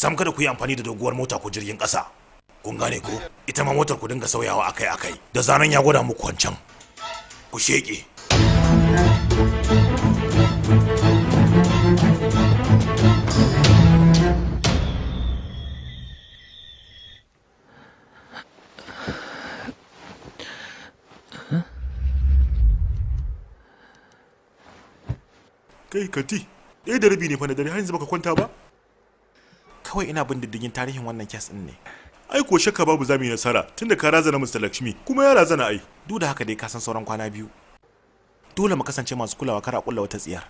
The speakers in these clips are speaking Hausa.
Sam kada ku yi amfani da doguwar mota ko jirgin ƙasa. Kun gane ko? Ita ma motar ku dinga sauyawa akai-akai. Da zaran ya gwada muku wancan, ku sheƙe. Kai Kati, 1:30 ne fa na dare, har yanzu baka kwanta ba? Kawai ina bin diddigin tarihin wannan kes ɗin ne. Ai ko shakka babu zamu yi nasara tunda ka razana Mr. Lakshmi kuma ya razana ai. Duk da haka dai ka san sauran kwana 2. Dole mu kasance masu kulawa kar a kulla wata tsiyar.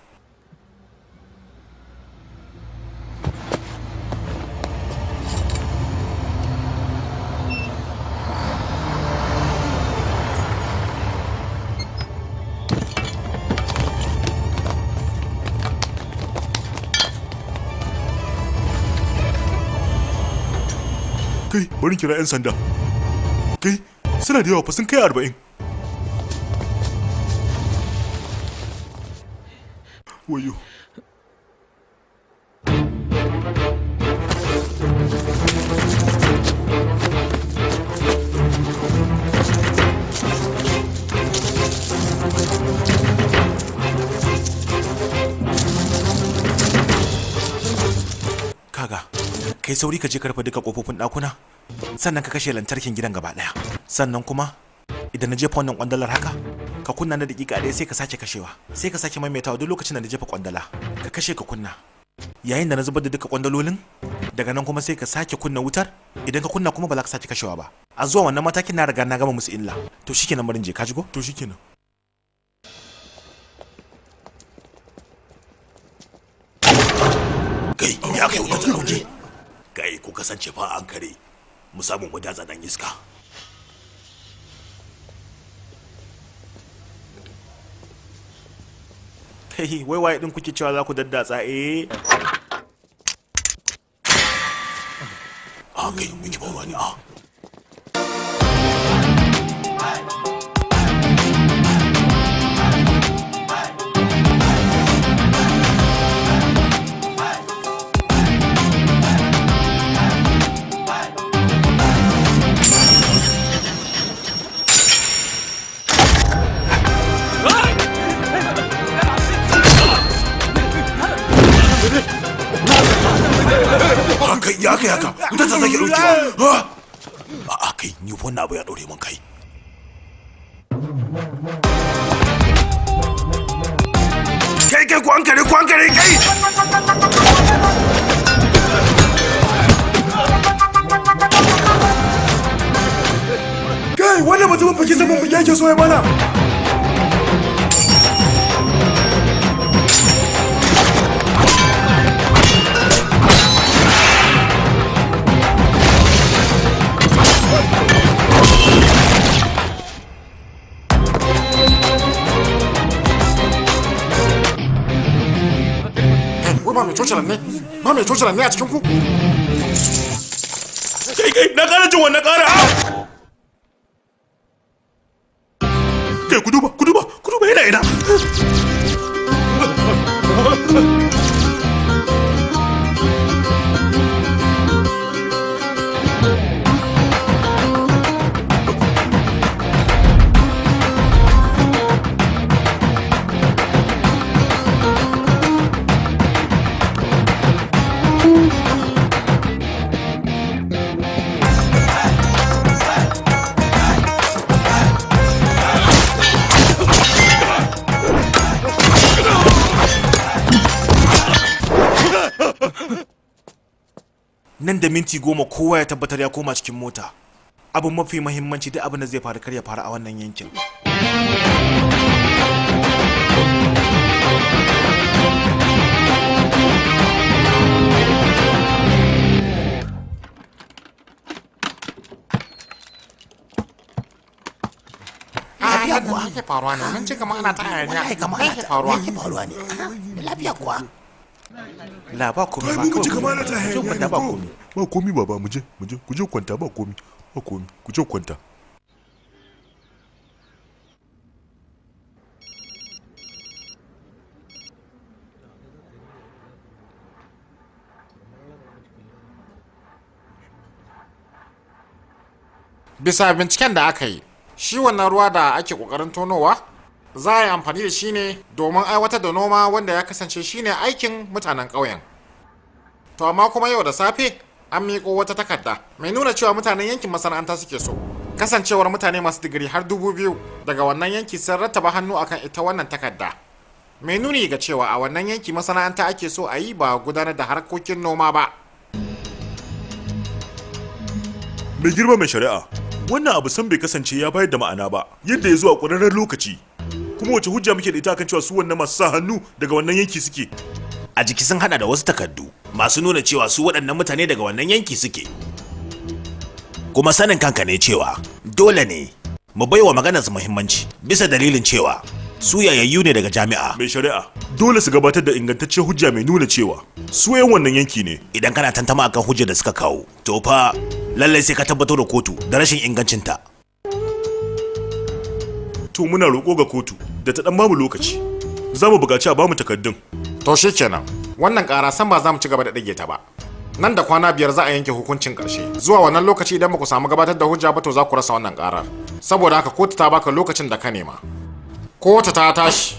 Kai, bari kira 'yan sanda. Kai, suna da yawa fa, sun kai 40. Wayo. Kaga, kai sauri ka je ka rufe duka kofofin ɗakuna, sannan ka kashe lantarkin gidan gaba ɗaya. Sannan kuma idan na jefa wannan kwandalar haka, ka kunna na dakika 1 sai ka sake kashewa, sai ka sake maimaitawa duk lokacin da na jefa kwandala, ka kashe ka kunna. Yayin da na zubar da duka kwandalolin, daga nan kuma sai ka sake kunna wutar. Idan ka kunna kuma ba za ka sake kashewa ba. A zuwa wannan matakin na riga na gama musu illa. To shikenan, barin je, ka ji ko? To shikenan. Kai, ya kai wuta ta dauke. Kai, ku kasance fa an kare. Mu samu mu datsa dan iska. Kai, wai waye din kuke cewa za ku daddatsa eh? A kai, miki ba wani a. Kai, ya kai haka, wutar ta sake daukewa. A kai, ni wannan abu ya daure min kai. Kai kai, ku ankare, ku ankare kai. Kai, wannan mutumin fa kisan mun yake so ya mana. Ba mai cocilan ne, ba mai cocilan ne a cikin ku. Kai kai, na ƙara jin wannan ƙara. Kai, ku duba, ku duba, ku duba yana ina. Nan da minti 10 kowa ya tabbatar ya koma cikin mota. Abu mafi muhimmanci, duk abin da zai faru kar ya faru a wannan yankin. Lafiya kuwa? Me yake faruwa ne? Mun ci kamar ana ta hayaniya. Me yake faruwa? Me yake faruwa ne? Lafiya kuwa? La ba komai Kai, ba mun gaji kawai kamar ana ta ku je hayaniya kwanta ne ba ko? komai. Ba komi baba, mu je, mu je, ku je kwanta ba komi, ba komi, ku je kwanta. Bisa binciken da aka yi, shi wannan ruwa da ake kokarin tonowa za a yi amfani da shi ne domin aiwatar da noma wanda ya kasance shine aikin mutanen ƙauyen. To amma kuma yau da safe an miƙo wata takarda mai nuna cewa mutanen yankin masana'anta suke so. Kasancewar mutane masu digiri har 2000 daga wannan yanki sun rattaba hannu akan ita wannan takarda. Mai nuni ga cewa a wannan yanki masana'anta ake so a yi ba gudanar da harkokin noma ba. Mai girma mai shari'a, wannan abu san bai kasance ya bayar da ma'ana ba yadda ya zo a ƙwararren lokaci. Kuma wace hujja muke da ita akan cewa su wannan masu sa hannu daga wannan yanki suke? A jiki sun hada da wasu takardu masu nuna cewa su waɗannan mutane daga wannan yanki suke. Kuma sanin kanka ne cewa dole ne mu baiwa maganar su muhimmanci bisa dalilin cewa su yayayyu ne daga jami'a. Mai shari'a, dole su gabatar da ingantaccen hujja mai nuna cewa su 'yan wannan yanki ne. Idan kana tantama akan hujjar da suka kawo, to fa lallai sai ka tabbatar da kotu da rashin ingancinta. To muna roƙo ga kotu da ta dan bamu lokaci. Za mu buƙaci a bamu takardun. To shikenan, wannan ƙara san ba za mu ci gaba da ɗage ta ba. Nan da kwana 5 za a yanke hukuncin ƙarshe. Zuwa wannan lokaci idan ba ku samu gabatar da hujja ba to za ku rasa wannan ƙarar. Saboda haka kotu ta baka lokacin da ka nema. Kotu ta tashi.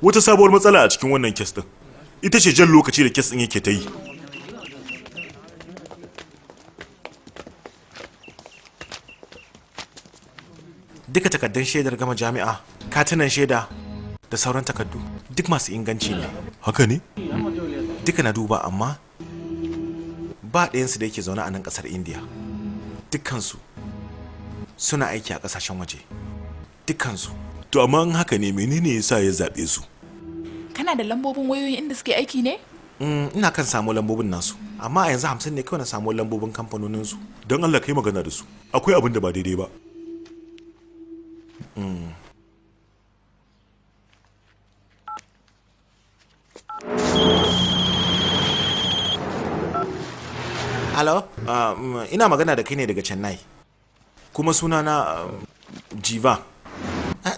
Wata sabuwar matsala a cikin wannan kes din ita ce jan lokaci da kes din yake ta yi. Duka takardun shaidar gama jami'a, katunan shaida da sauran takardu duk masu inganci ne. Haka ne? Duka na duba amma ba ɗayansu da yake zaune a nan ƙasar Indiya. Dukkansu suna aiki a ƙasashen waje. Dukkansu. To amma in haka ne menene yasa ya zaɓe su? Kana da lambobin wayoyin inda suke aiki ne? Ina kan samu lambobin nasu, amma a yanzu 50 ne kawai na samu lambobin kamfanoninsu. Don Allah kai magana da su. Akwai abin da ba daidai ba. Hello, ina magana da kai ne daga Chennai. Kuma sunana Jiva.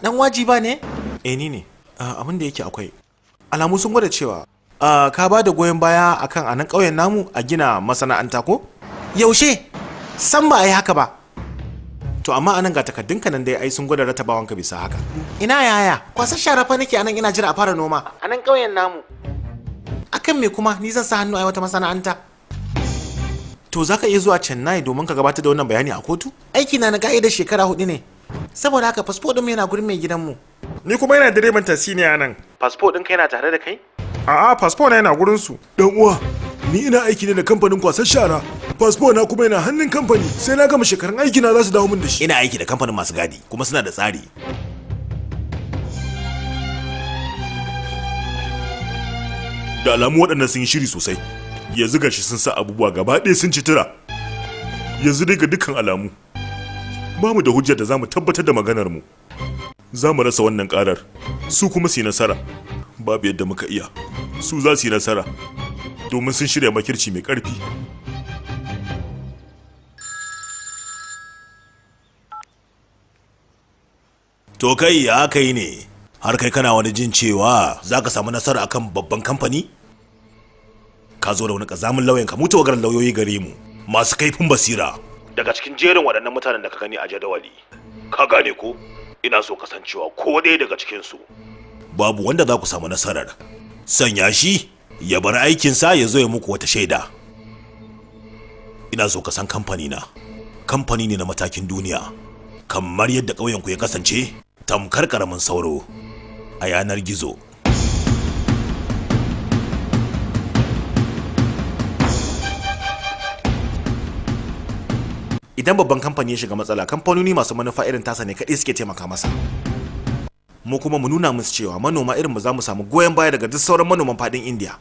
Dan wajiba ne? Eh ni ne. Abin da yake akwai. Alamu sun gwada cewa ka ba da goyon baya akan anan ƙauyen namu a gina masana'anta ko? Yaushe? San ba a yi haka ba. To amma anan ga takardunka nan dai ai sun gwada ratabawanka bisa haka. Ina yaya? Kwasar shara fa nake anan ina jira a fara noma. Anan ƙauyen namu. Akan me kuma ni zan sa hannu a wata masana'anta? To za ka iya zuwa Chennai domin ka gabatar da wannan bayani a kotu? Aiki na na ka'idar shekara 4 ne. Saboda haka fasfo ɗin yana gurin mai gidanmu. Ni kuma yana direban tasi ne anan. Fasfo ɗinka yana tare da kai? A'a, fasfo na yana gurin su. Dan uwa, ni ina aiki ne da kamfanin kwasar shara. Fasfo na kuma yana hannun kamfani. Sai na gama shekarun aiki na za su dawo min da shi. Ina aiki da kamfanin masu gadi kuma suna da tsari. Da alamu waɗannan sun yi shiri sosai. Yanzu gashi sun sa abubuwa gaba ɗaya sun ci tura. Yanzu dai ga dukkan alamu ba mu da hujjar da za mu tabbatar da maganar mu. Za mu rasa wannan karar, su kuma su yi nasara. Babu yadda muka iya, su za su yi nasara domin sun shirya makirci mai ƙarfi. To kai ya kai ne har kai kana wani jin cewa za ka samu nasara akan babban kamfani? Ka zo da wani ƙazamin lauyan ka, mutu wagar lauyoyi gare mu masu kaifin basira. Daga cikin jerin waɗannan mutanen da ka gani a jadawali, ka gane ko? Ina so kasancewa ko ɗaya daga cikinsu babu wanda za ku samu nasarar sanya shi ya bar aikinsa ya zo ya muku wata shaida. Ina so ka san kamfani na kamfani ne na matakin duniya, kamar yadda ƙauyenku ya kasance tamkar ƙaramin sauro a yanar gizo. Idan babban kamfani ya shiga matsala, kamfanoni masu manufa irin tasa ne kaɗai suke taimaka masa. Mu kuma mu nuna musu cewa manoma irin mu za mu samu goyon baya daga duk sauran manoman faɗin Indiya.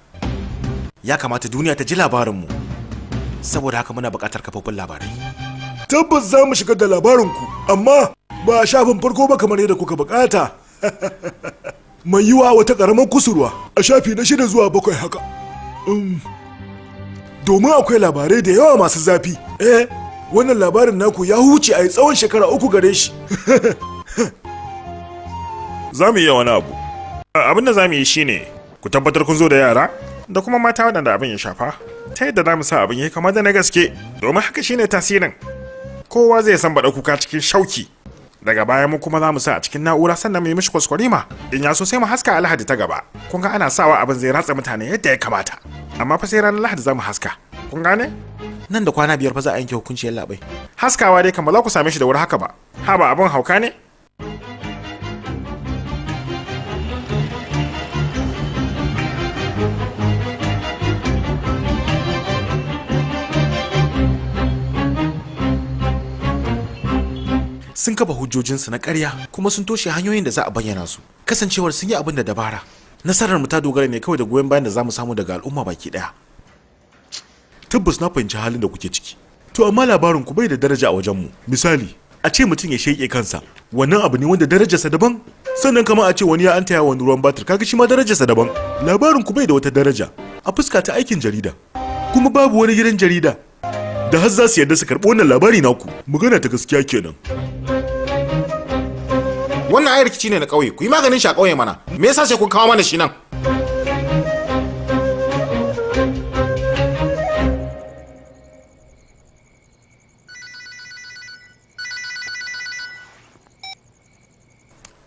Ya kamata duniya ta ji labarinmu. Saboda haka muna buƙatar kafofin labarai. Tabbas za mu shiga da labarinku, amma ba a shafin farko ba kamar yadda kuka buƙata. Mai yiwa wata ƙaramar kusurwa a shafi na 6 zuwa 7 haka. Domin akwai labarai da yawa masu zafi. Wannan labarin naku ya huce a yi tsawon shekara 3 gare shi. Za mu iya wani abu. Abin da za mu yi shine ku tabbatar kun zo da yara da kuma mata waɗanda abin ya shafa, ta yadda za mu sa abin ya kama da na gaske, domin haka shine tasirin. Kowa zai san baɗa kuka cikin shauki. Daga baya mu kuma za mu sa a cikin na'ura sannan mu yi mishi kwaskwarima. In ya so sai mu haska a Lahadi ta gaba. Kun ga ana sawa abin zai ratsa mutane yadda ya kamata. Amma fa sai ranar Lahadi za mu haska. Kun gane? Nan da kwana 5 fa za a yanke hukunci yallaɓai. Haskawa dai kan ba za ku same shi da wuri haka ba. Ha ba abin hauka ne? Sun kafa hujjojinsu na ƙarya kuma sun toshe hanyoyin da za a bayyana su. Kasancewar sun yi abin da dabara. Nasarar mu ta dogara ne kawai da goyon bayan da za mu samu daga al'umma baki ɗaya. Tabbas na fahimci halin da kuke ciki. To amma labarin ku bai da daraja a wajen mu. Misali, a ce mutum ya sheƙe kansa, wannan abu ne wanda darajarsa daban. Sannan kama a ce wani ya antaya wani ruwan batir, kaga shi ma darajarsa daban. Labarin ku bai da wata daraja a fuska ta aikin jarida. Kuma babu wani gidan jarida da har za su yarda su karɓi wannan labari naku. Magana ta gaskiya kenan. Wannan ai rikici ne na ƙauye, ku yi maganin shi a ƙauye mana. Me yasa sai kun kawo mana shi nan?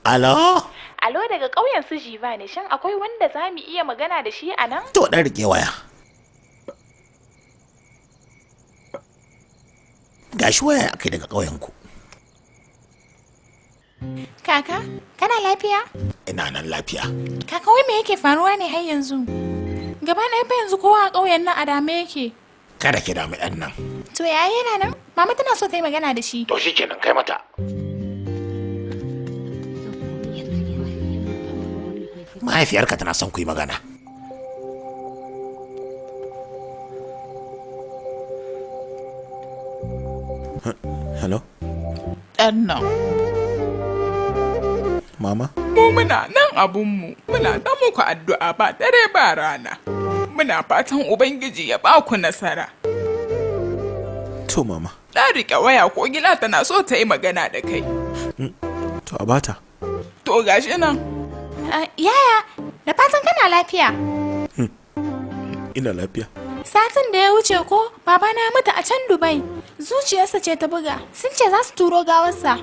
Alo? Alo daga ƙauyen su Jiva ne, shin akwai wanda za mu iya magana da shi a nan? To ɗan riƙe waya. Gashi waya akai daga ƙauyen ku. Kaka, kana lafiya? Ina nan lafiya. Kaka, wai me yake faruwa ne har yanzu? Gaba ɗaya fa yanzu kowa a ƙauyen nan a dame yake. Kada ki damu ɗan nan. To yaya yana nan? Mama tana so ta yi magana da shi. To shikenan kai mata. Mahaifiyarka tana son ku yi magana. Hello? Ɗan nan. Mama? Mu muna nan abunmu, muna ta muku addu'a ba dare ba rana. Muna fatan Ubangiji ya ba ku nasara. To mama. Ɗan riƙe waya ko gila tana so ta yi magana da kai. To a bata. To gashi nan. Yaya, da fatan kana lafiya. Ina lafiya. Satin da ya wuce ko babana ya mutu a can Dubai. Zuciyarsa ce ta buga. Sun ce za su turo gawarsa.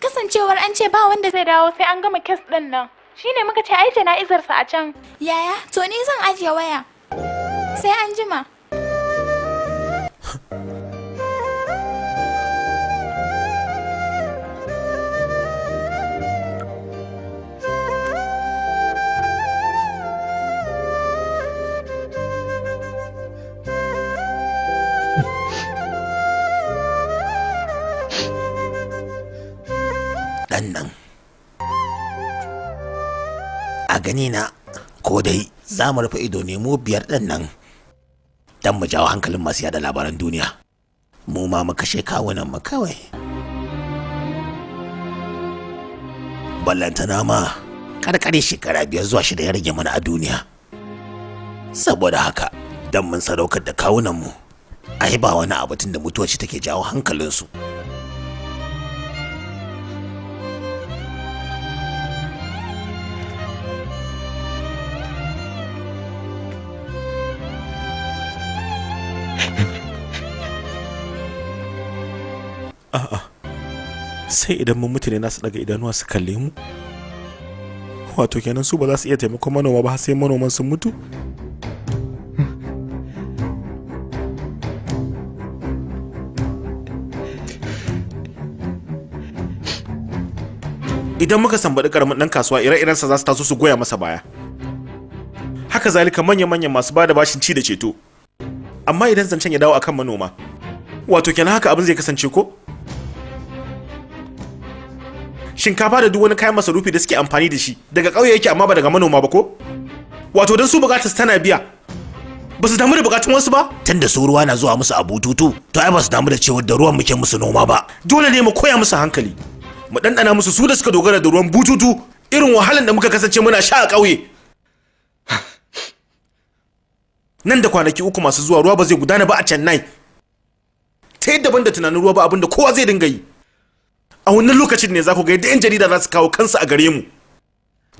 Kasancewar an ce ba wanda zai dawo sai an gama kes ɗin nan. Shine muka ce ai jana'izarsa a can. Yaya, to ni zan ajiye waya. Sai an jima. Ɗan nan. A gani na ko dai za mu rufe ido ne mu 5 ɗan nan don mu jawo hankalin masu yada labaran duniya. Mu ma mu kashe kawunan mu kawai. Ballantana ma karkare shekara 5 zuwa 6 ya rage mana a duniya. Saboda haka don mun sadaukar da kawunan mu, ai ba wani abu tun da mutuwa ce take jawo hankalinsu. A'a, sai idan mun mutu ne nasu daga idanuwa su kalle mu. Wato kenan su ba za su iya taimakon manoma ba har sai manoman sun mutu? Idan muka sambaɗi ƙaramin ɗan kasuwa, ire-irensa za su taso su goya masa baya. Haka zalika manya-manyan masu bada bashin ci da ceto. Amma idan zancen ya dawo akan manoma, wato kenan haka abin zai kasance ko? Shinkafa da duk wani kayan masarufi da suke amfani da shi daga ƙauye yake, amma ba daga manoma ba ko? Wato don su bukatar su tana biya, ba su damu da bukatun wasu ba? Tunda su ruwa na zuwa musu a bututu, to ai ba su damu da cewa da ruwan muke musu noma ba. Dole ne mu koya musu hankali, mu ɗanɗana musu su da suka dogara da ruwan bututu irin wahalan da muka kasance muna sha a ƙauye. Nan da kwanaki 3 masu zuwa ruwa ba zai gudana ba a Chennai. Ta yadda ban da tunanin ruwa ba abin da kowa zai dinga yi. A wannan lokacin ne za ku ga yadda 'yan jarida za su kawo kansu a gare mu.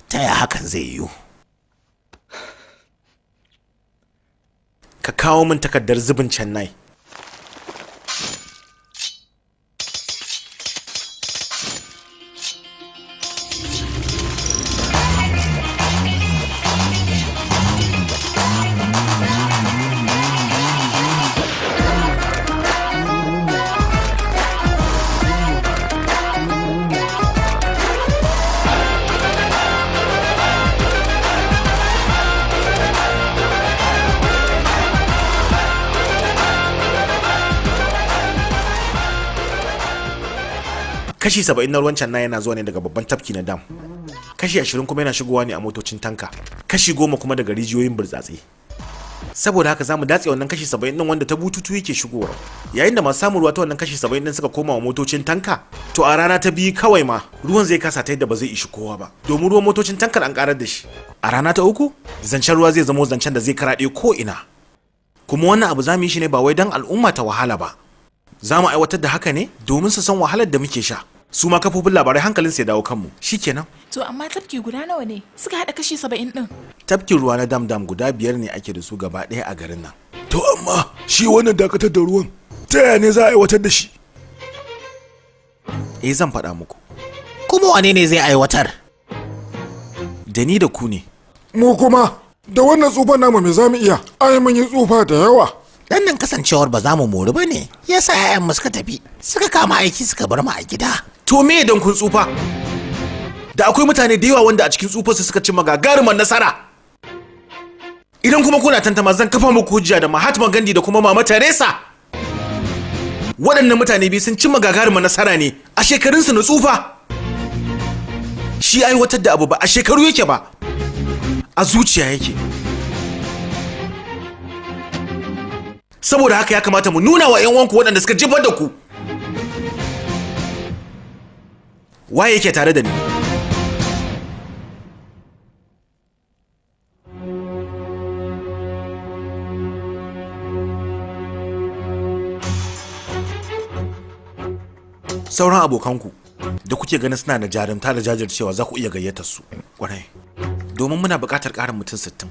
Ta ya hakan zai yiwu? Ka kawo min takardar zubin Chennai. Kashi 70 na ruwan Chennai yana zuwa ne daga babban tafki na dam. Kashi 20 kuma yana shigowa ne a motocin tanka. Kashi 10 kuma daga rijiyoyin burtsatse. Saboda haka zamu datse wannan kashi 70 din wanda ta bututu yake shigowa. Yayin da masu samun ruwa ta wannan kashi 70 din suka koma wa motocin tanka, to a rana ta biyu kawai ma ruwan zai kasa ta yadda ba zai ishi kowa ba. Domin ruwan motocin tankar an karar da shi. A rana ta uku, zancen ruwa zai zamo zancen da zai karaɗe ko ina. Kuma wannan abu zamu yi shi ne ba wai dan al'umma ta wahala ba. Za mu aiwatar da haka ne domin su san wahalar da muke sha. Su ma kafofin labarai hankalin su ya dawo kanmu. Shikenan. To amma tafki guda nawa ne suka haɗa kashi 70 ɗin? Tafkin ruwa na dam dam guda 5 ne ake da su gaba ɗaya a garin nan. To amma shi wannan dakatar da ruwan ta yaya ne za a aiwatar da shi? Eh, zan faɗa muku. Kuma wane ne zai aiwatar? Da ni da ku ne. Mu kuma da wannan tsufan namu me za mu iya? Ai mun yi tsufa da yawa. Dan nan kasancewar ba za mu mori ba ne yasa 'ya'yanmu suka tafi suka kama aiki suka bar mu a gida. To me dan kun tsufa? Da akwai mutane da yawa wanda a cikin tsufarsu suka cimma gagarumar nasara. Idan kuma kuna tantama zan kafa muku hujja da Mahatma Gandhi da kuma Mama Teresa. Waɗannan mutane biyu sun cimma gagarumar nasara ne a shekarunsu na tsufa. Shi aiwatar da abu ba a shekaru yake ba, a zuciya yake. Saboda haka ya kamata mu nuna wa 'yan uwanku waɗanda suka jefar da ku. Waye yake tare da ni? Sauran abokanku da kuke ganin suna da jarumta da jajircewa za ku iya gayyatar su. Kwarai. Domin muna buƙatar ƙarin mutum 60.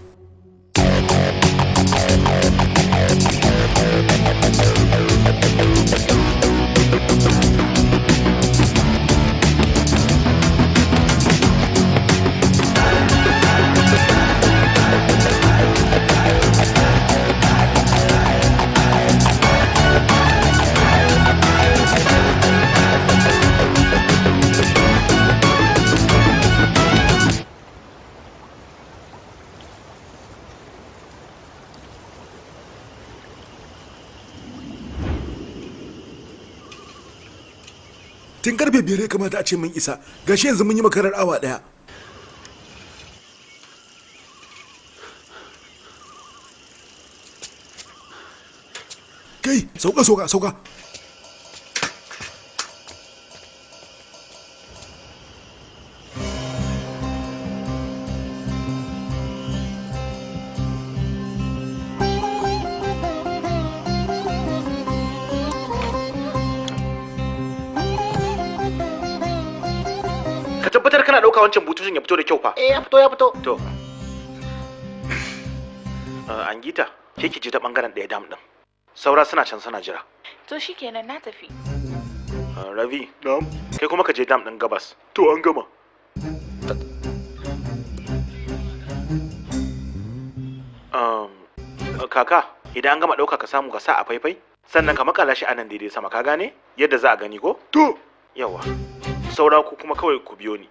Tun karfe 5 ya kamata a ce mun isa, gashi yanzu mun yi makarar awa 1. Kai, sauka sauka sauka. Ka tabbatar kana ɗauka wancan bututun ya fito da kyau fa. Eh, ya fito ya fito. To. Angita, ke ki je ta bangaren ɗaya dam ɗin. Saura suna can suna jira. To shikenan na tafi. Ravi, Na'am. kai kuma ka je dam ɗin gabas. To an gama. Kaka, idan an gama ɗauka ka samu ka sa a faifai, sannan ka makala shi a nan daidai sama, ka gane? Yadda za a gani ko? To. Yawa. Saura ku kuma kawai ku biyo ni.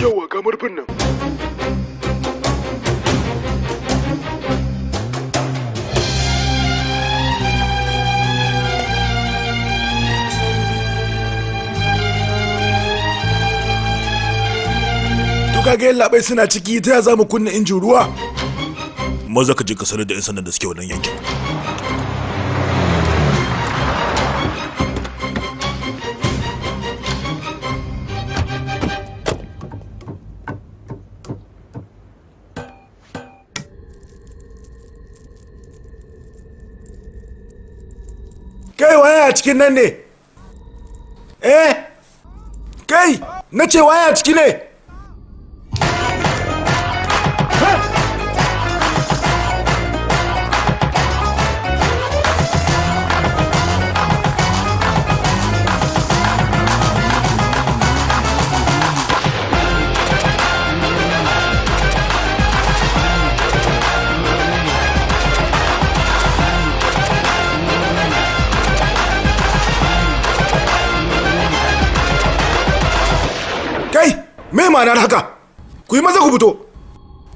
Yawa ga murfin nan. To kaga yallaɓai suna ciki, ta ya za mu kunna injin ruwa? Maza ka je ka sanar da 'yan sandan da suke wannan yankin. a cikin nan ne? Eh? Kai, na ce waye a ciki ne? Me ma'anar haka? Ku yi maza ku fito,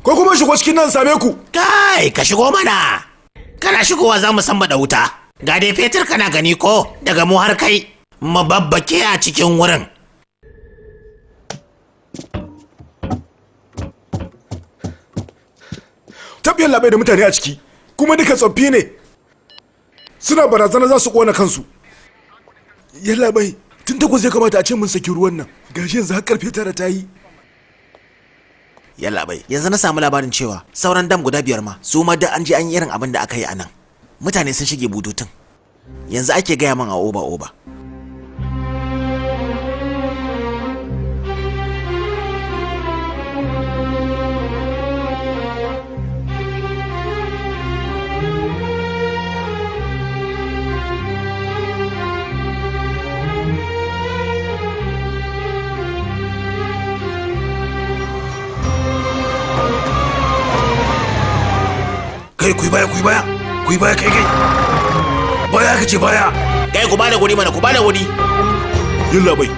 ko kuma shigo cikin nan same ku. Kai, ka shigo mana. Kana shigowa za mu san da wuta. Ga dai fetur kana gani ko daga mu har kai mu babbake a cikin wurin. Tabbiyar labai da mutane a ciki, kuma duka tsoffi ne. Suna barazana za su kona kansu. Yalla bai, tun 8 ya kamata a ce mun saki ruwan nan. Gashi yanzu har karfe 9 ta yi. Yalla bai, yanzu na samu labarin cewa sauran dam guda 5 ma su ma da an je an yi irin abin da aka yi a nan. Mutane sun shige bututun. Yanzu ake gaya min a oba oba. Kai ku yi baya, ku yi baya, ku yi baya, kai kai baya ka ce baya. Kai ku bada guri mana, ku bada guri. Yalla bai.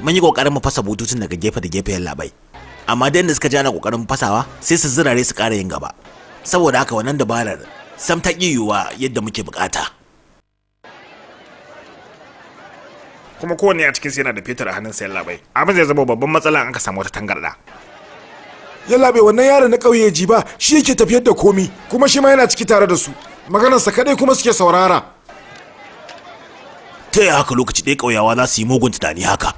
Mun yi kokarin mu fasa bututun daga gefe da gefe yalla bai, amma da suka ji ana kokarin fasawa sai su zirare su ƙara yin gaba. Saboda haka wannan dabarar sam ta ƙi yiwuwa yadda muke bukata. Kuma kowanne a cikinsu yana da fetur a hannunsa yalla bai. Abin zai zama babban matsala in aka samu wata tangarɗa. Yalla bai, wannan yaron na ƙauye ji ba shi yake tafiyar da komi, kuma shi ma yana ciki tare da su. Maganarsa kadai kuma suke saurara. Ta yaya haka lokaci ɗaya ƙauyawa za su yi mugun tunani haka?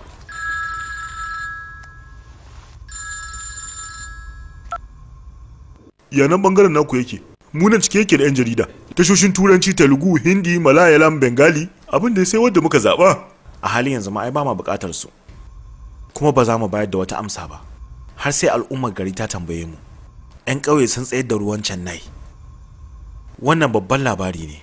Yanan bangaren naku yake. Munan cike yake da 'yan jarida. Tashoshin Turanci, Telugu, Hindi, Malayalam, Bengali, abin da sai wanda muka zaɓa. A halin yanzu ma ai ba ma buƙatar su, kuma ba za mu bayar da wata amsa ba har sai al'ummar gari ta tambaye mu. 'Yan ƙauye sun tsayar da ruwan Chennai. Wannan babban labari ne.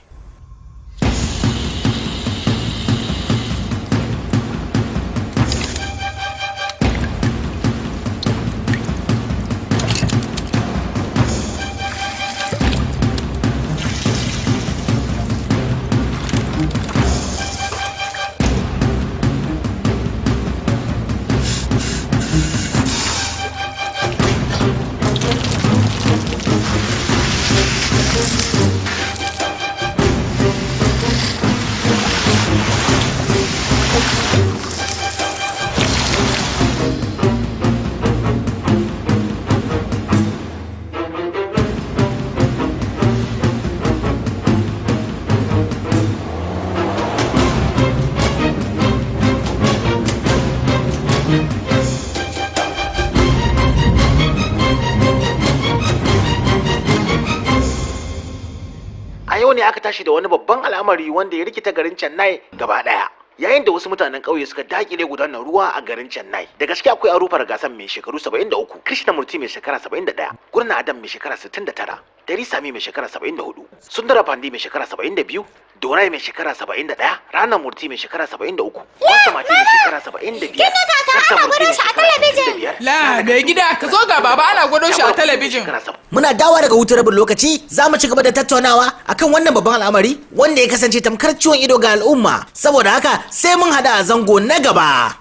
Ne aka tashi da wani babban al'amari wanda ya rikita garin Chennai gaba daya, yayin da wasu mutanen ƙauye suka dakile gudanar ruwa a garin Chennai. Da gaske akwai Arufar Gasan mai shekaru 73, Krishnamurti mai shekara 71, Gurna Adam mai shekara 69, Dari Sami mai shekara 74, Sundara Pandi mai shekara 72, Dorai mai shekara 71, Rana Murti mai shekara 73, Basamati mai shekara 75. Kin ga kaka ana gwado shi a talabijin. La, mai gida ka zo ga baba ana gwado shi a talabijin. Muna dawa daga hutun rabin lokaci, za mu ci gaba da tattaunawa akan wannan babban al'amari wanda ya kasance tamkar ciwon ido ga al'umma. Saboda haka sai mun hada a zango na gaba.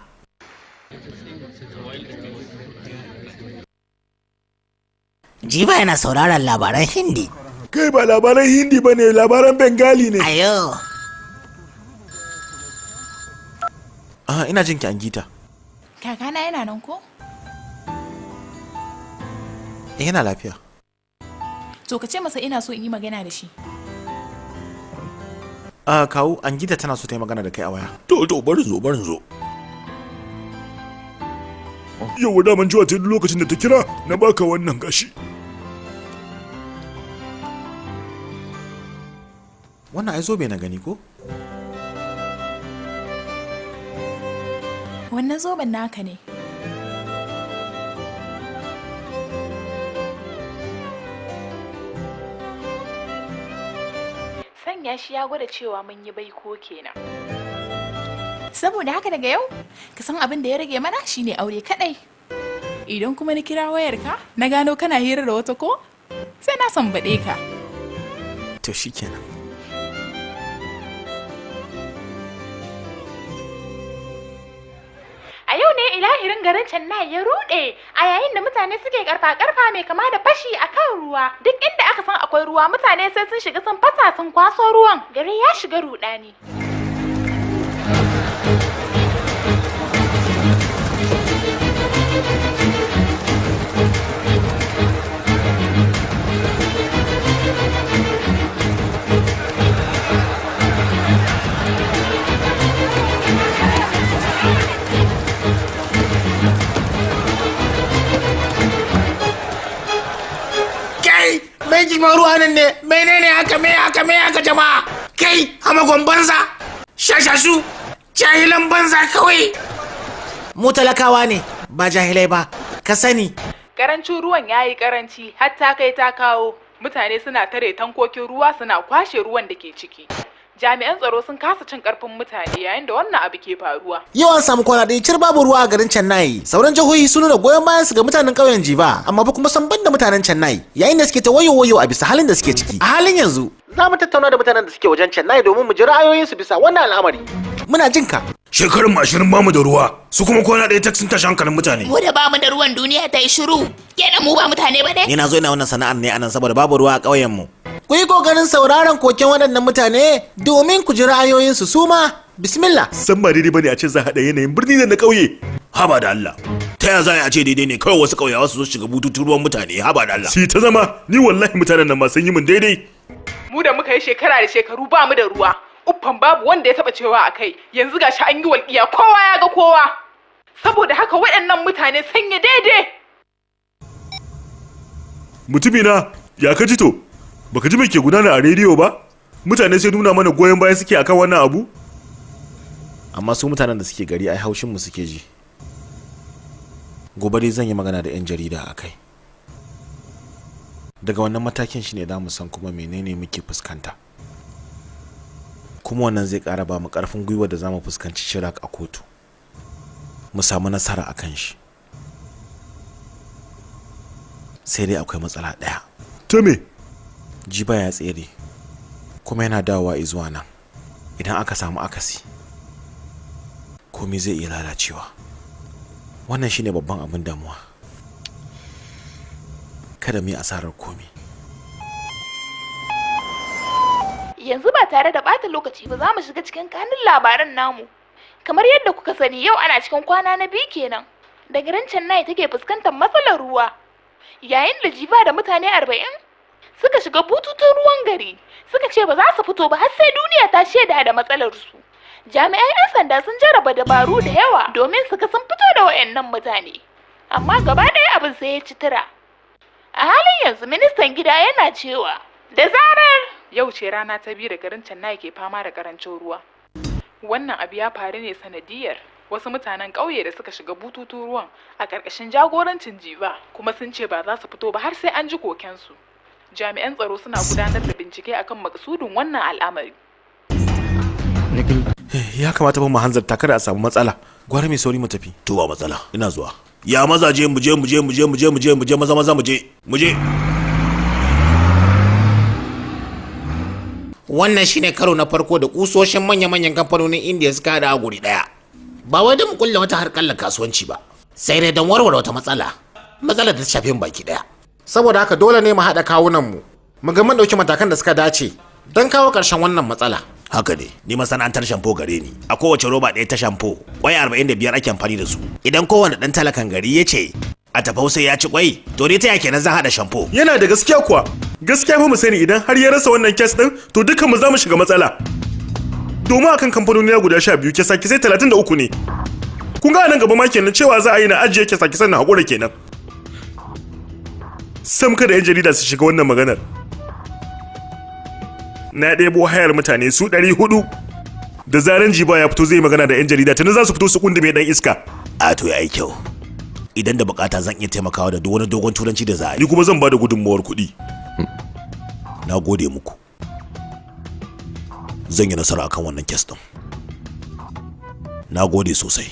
Jiba yana sauraron labaran Hindi. Kai ba labaran Hindi ba ne, labaran Bengali ne. Ayo. Ina jin ki Angita. Kakana yana nan ko? Yana lafiya. To ka ce masa ina so in yi magana da shi. Kawu, Angita tana so ta yi magana da kai a waya. To, barin zo, barin zo. Yau daman jiwa ta duk lokacin da ta kira na baka wannan gashi. Wannan ai zobe na gani ko? Wannan zoben naka ne. Sanya shi ya gwada cewa mun yi baiko kenan. Saboda haka daga yau, ka san abin da ya rage mana shine aure kadai. Idan kuma na kira wayarka, na gano kana hira da wata ko, sai na sambaɗe ka. To shikenan. A yau ne ilahirin garin Chennai ya rude a yayin da mutane suke karfa-karfa mai kama da fashi a kan ruwa. Duk inda aka san akwai ruwa mutane sai sun shiga sun fasa sun kwaso ruwan. Gari ya shiga rudani. Kai, mai jima ruwa nan ne, menene haka, me haka, me haka jama'a? Kai, hamagon banza, shashashu, jahilan banza kawai. Mu talakawa ne, ba jahilai ba, ka sani. Karancin ruwan ya yi karanci har ta kai ta kawo. Mutane suna tare tankokin ruwa suna kwashe ruwan da ke ciki. Jami'an tsaro sun kasa cin karfin mutane yayin da wannan abu ke faruwa. Yau an samu kwana ɗaya cir babu ruwa a garin Chennai. Sauran jihohi sun nuna goyon bayan su ga mutanen ƙauyen Jiva, amma ba kuma san banda mutanen Chennai yayin da suke ta wayo wayo a bisa halin da suke ciki. A halin yanzu, za mu tattauna da mutanen da suke wajen Chennai domin mu ji ra'ayoyinsu bisa wannan al'amari. Muna jin ka. Shekarun mu 20 bamu da ruwa, su kuma kwana ɗaya tak sun tashi hankalin mutane. Mu da bamu da ruwan duniya ta yi shiru. Kenan mu ba mutane ba ne? Ni na zo ina wannan sana'ar ne anan saboda babu ruwa a ƙauyen mu. Ku yi ƙoƙarin sauraron koken waɗannan mutane domin ku ji ra'ayoyinsu su ma. Bismillah. San ba daidai bane a ce za a haɗa yanayin birni da na ƙauye. Haba da Allah. Ta ya za a ce daidai ne kawai wasu ƙauyawa su zo shiga bututun ruwan mutane haba da Allah. Shi ta zama ni wallahi mutanen nan ma sun yi min daidai. Mu da muka yi shekara da shekaru ba mu da ruwa. Uffan babu wanda ya taba cewa a kai. Yanzu gashi an yi walƙiya kowa ya ga kowa. Saboda haka waɗannan mutane sun yi daidai. Mutumina ya ka ji to? Baka ji me ke gudana a rediyo ba? Mutane sai nuna mana goyon baya suke akan wannan abu? Amma su mutanen da suke gari ai haushin mu suke ji. Gobe dai zan yi magana da 'yan jarida a kai. Daga wannan matakin shine za mu san kuma menene muke fuskanta. Kuma wannan zai ƙara ba mu ƙarfin gwiwa da za mu fuskanci Chirac a kotu. Mu samu nasara a kan shi. Sai dai akwai matsala ɗaya. Ta me? Jiba ya tsere kuma yana dawowa izuwa nan. Idan aka samu akasi, komai zai iya lalacewa. Wannan shine babban abin damuwa. Kada mu yi asarar komai. Yanzu ba tare da ɓata lokaci ba za mu shiga cikin kanun labaran namu. Kamar yadda kuka sani yau ana cikin kwana na biyu kenan. Da garin Chennai take fuskantar matsalar ruwa. Yayin da Jiva da mutane 40 suka shiga bututun ruwan gari suka ce ba za su fito ba har sai duniya ta shaida da matsalar su. Jami'an 'yan sanda sun jarraba dabaru da yawa domin su ga sun fito da wayannan mutane. Amma gaba ɗaya abin sai ya ci tura. A halin yanzu ministan gida yana cewa da zarar Yau ce rana ta biyu da garin Chennai ke fama da karancin ruwa. Wannan abu ya faru ne sanadiyar wasu mutanen ƙauye da suka shiga bututun ruwan a ƙarƙashin jagorancin Jiva kuma sun ce ba za su fito ba har sai an ji kokensu. Jami'an tsaro suna gudanar da bincike akan makasudin wannan al'amari. Ya kamata fa mu hanzarta kada a samu matsala. Gwara mai sauri mu tafi. To ba matsala, ina zuwa. Ya mazaje mu je mu je mu je mu je mu je mu je maza maza mu je mu je. Wannan shine karo na farko da kusoshin manya-manyan kamfanonin Indiya suka hada a guri daya. Ba wai don mu kulla wata harkallar kasuwanci ba, sai dai don warware wata matsala. Matsalar da ta shafi mu baki daya. Saboda haka dole ne mu haɗa kawunanmu, mu ga mun ɗauki matakan da suka dace don kawo ƙarshen wannan matsala. Haka ne, ni masana'antar shampo gare ni. A kowace roba ɗaya ta shampo, kwai 45 ake amfani da su. Idan kowane ɗan talakan gari ya ce a tafau sai ya ci kwai, to ni ta ya kenan zan haɗa shampo. Yana da gaskiya kuwa. Gaskiya fa mu sani idan har ya rasa wannan kes ɗin to dukkan mu za mu shiga matsala. Domin akan kamfanoni na guda 12 kesa kisai 33 ne. Kun ga nan gaba ma kenan cewa za a yi na ajiye kisa kisan na haƙura kenan. Sam kada 'yan jarida su shiga wannan maganar. Na ɗebo hayar mutane su 400. Da zaran Jiba ya fito zai magana da 'yan jarida, tuni za su fito su kundume ɗan iska. A to yayi kyau. Idan da bukata zan iya taimakawa da duk wani dogon turanci da za a yi. Ni kuma zan ba da gudunmawar kuɗi. Na gode muku. Zan yi nasara akan wannan kes ɗin. Na gode sosai.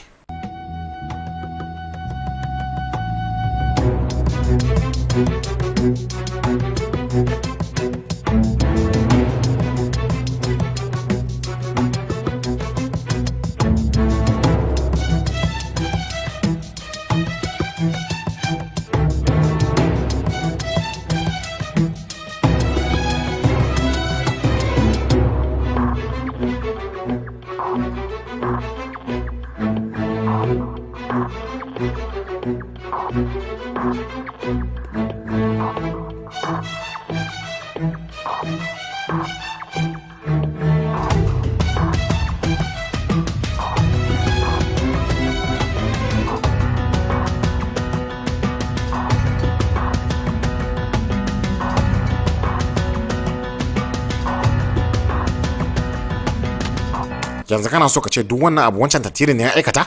Yanzu kana so ka ce duk wannan abu wancan tattirin ne ya aikata?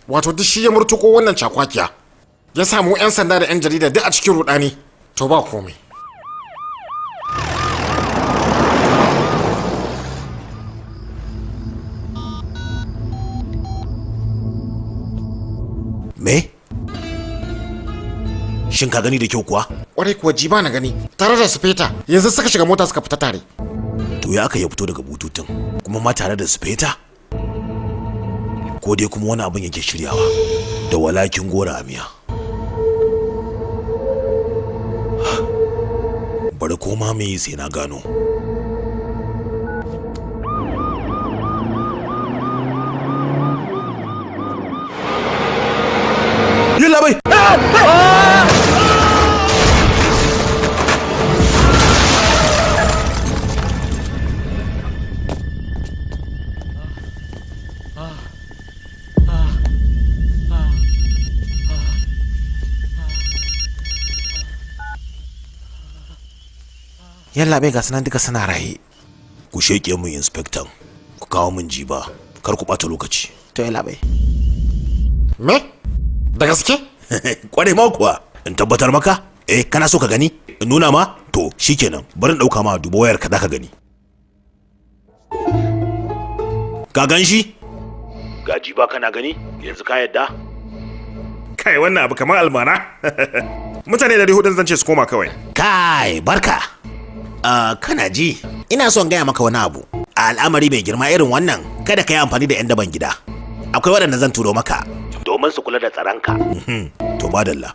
Wato duk shi ya murtuko wannan cakwakiya, ya samu 'yan sanda da 'yan jarida duk a cikin rudani. To ba komai. Me? Shin ka gani da kyau kuwa? Kwarai kuwa, Jiba na gani tare da Sufeta, yanzu suka shiga mota suka fita tare. To ya aka ya fito daga bututun kuma ma tare da Sufeta? Ko dai kuma wani abin yake shiryawa da walakin gora a miya. Bari koma me sai na gano. Yalla bai! Yalla bai, ga sanan duka suna raye. Ku sheke mun inspector, ku kawo mun Jiba, kar ku bata lokaci. To yalla bai. Me? Da gaske? Kware ma kuwa, in tabbatar maka? Eh, kana so ka gani? In nuna ma? To, shikenan, bari in dauka ma, duba wayar ka zaka gani. Ka gan shi? Ga Jiba kana gani? Yanzu ka yadda? Kai, wannan abu kamar almara. Mutane 400 zan ce su koma kawai. Kai, barka. Kana ji, ina son gaya maka wani abu. A al'amari mai girma irin wannan, kada ka yi amfani da 'yan daban gida. Akwai waɗanda zan turo maka domin su kula da tsaronka. To madalla.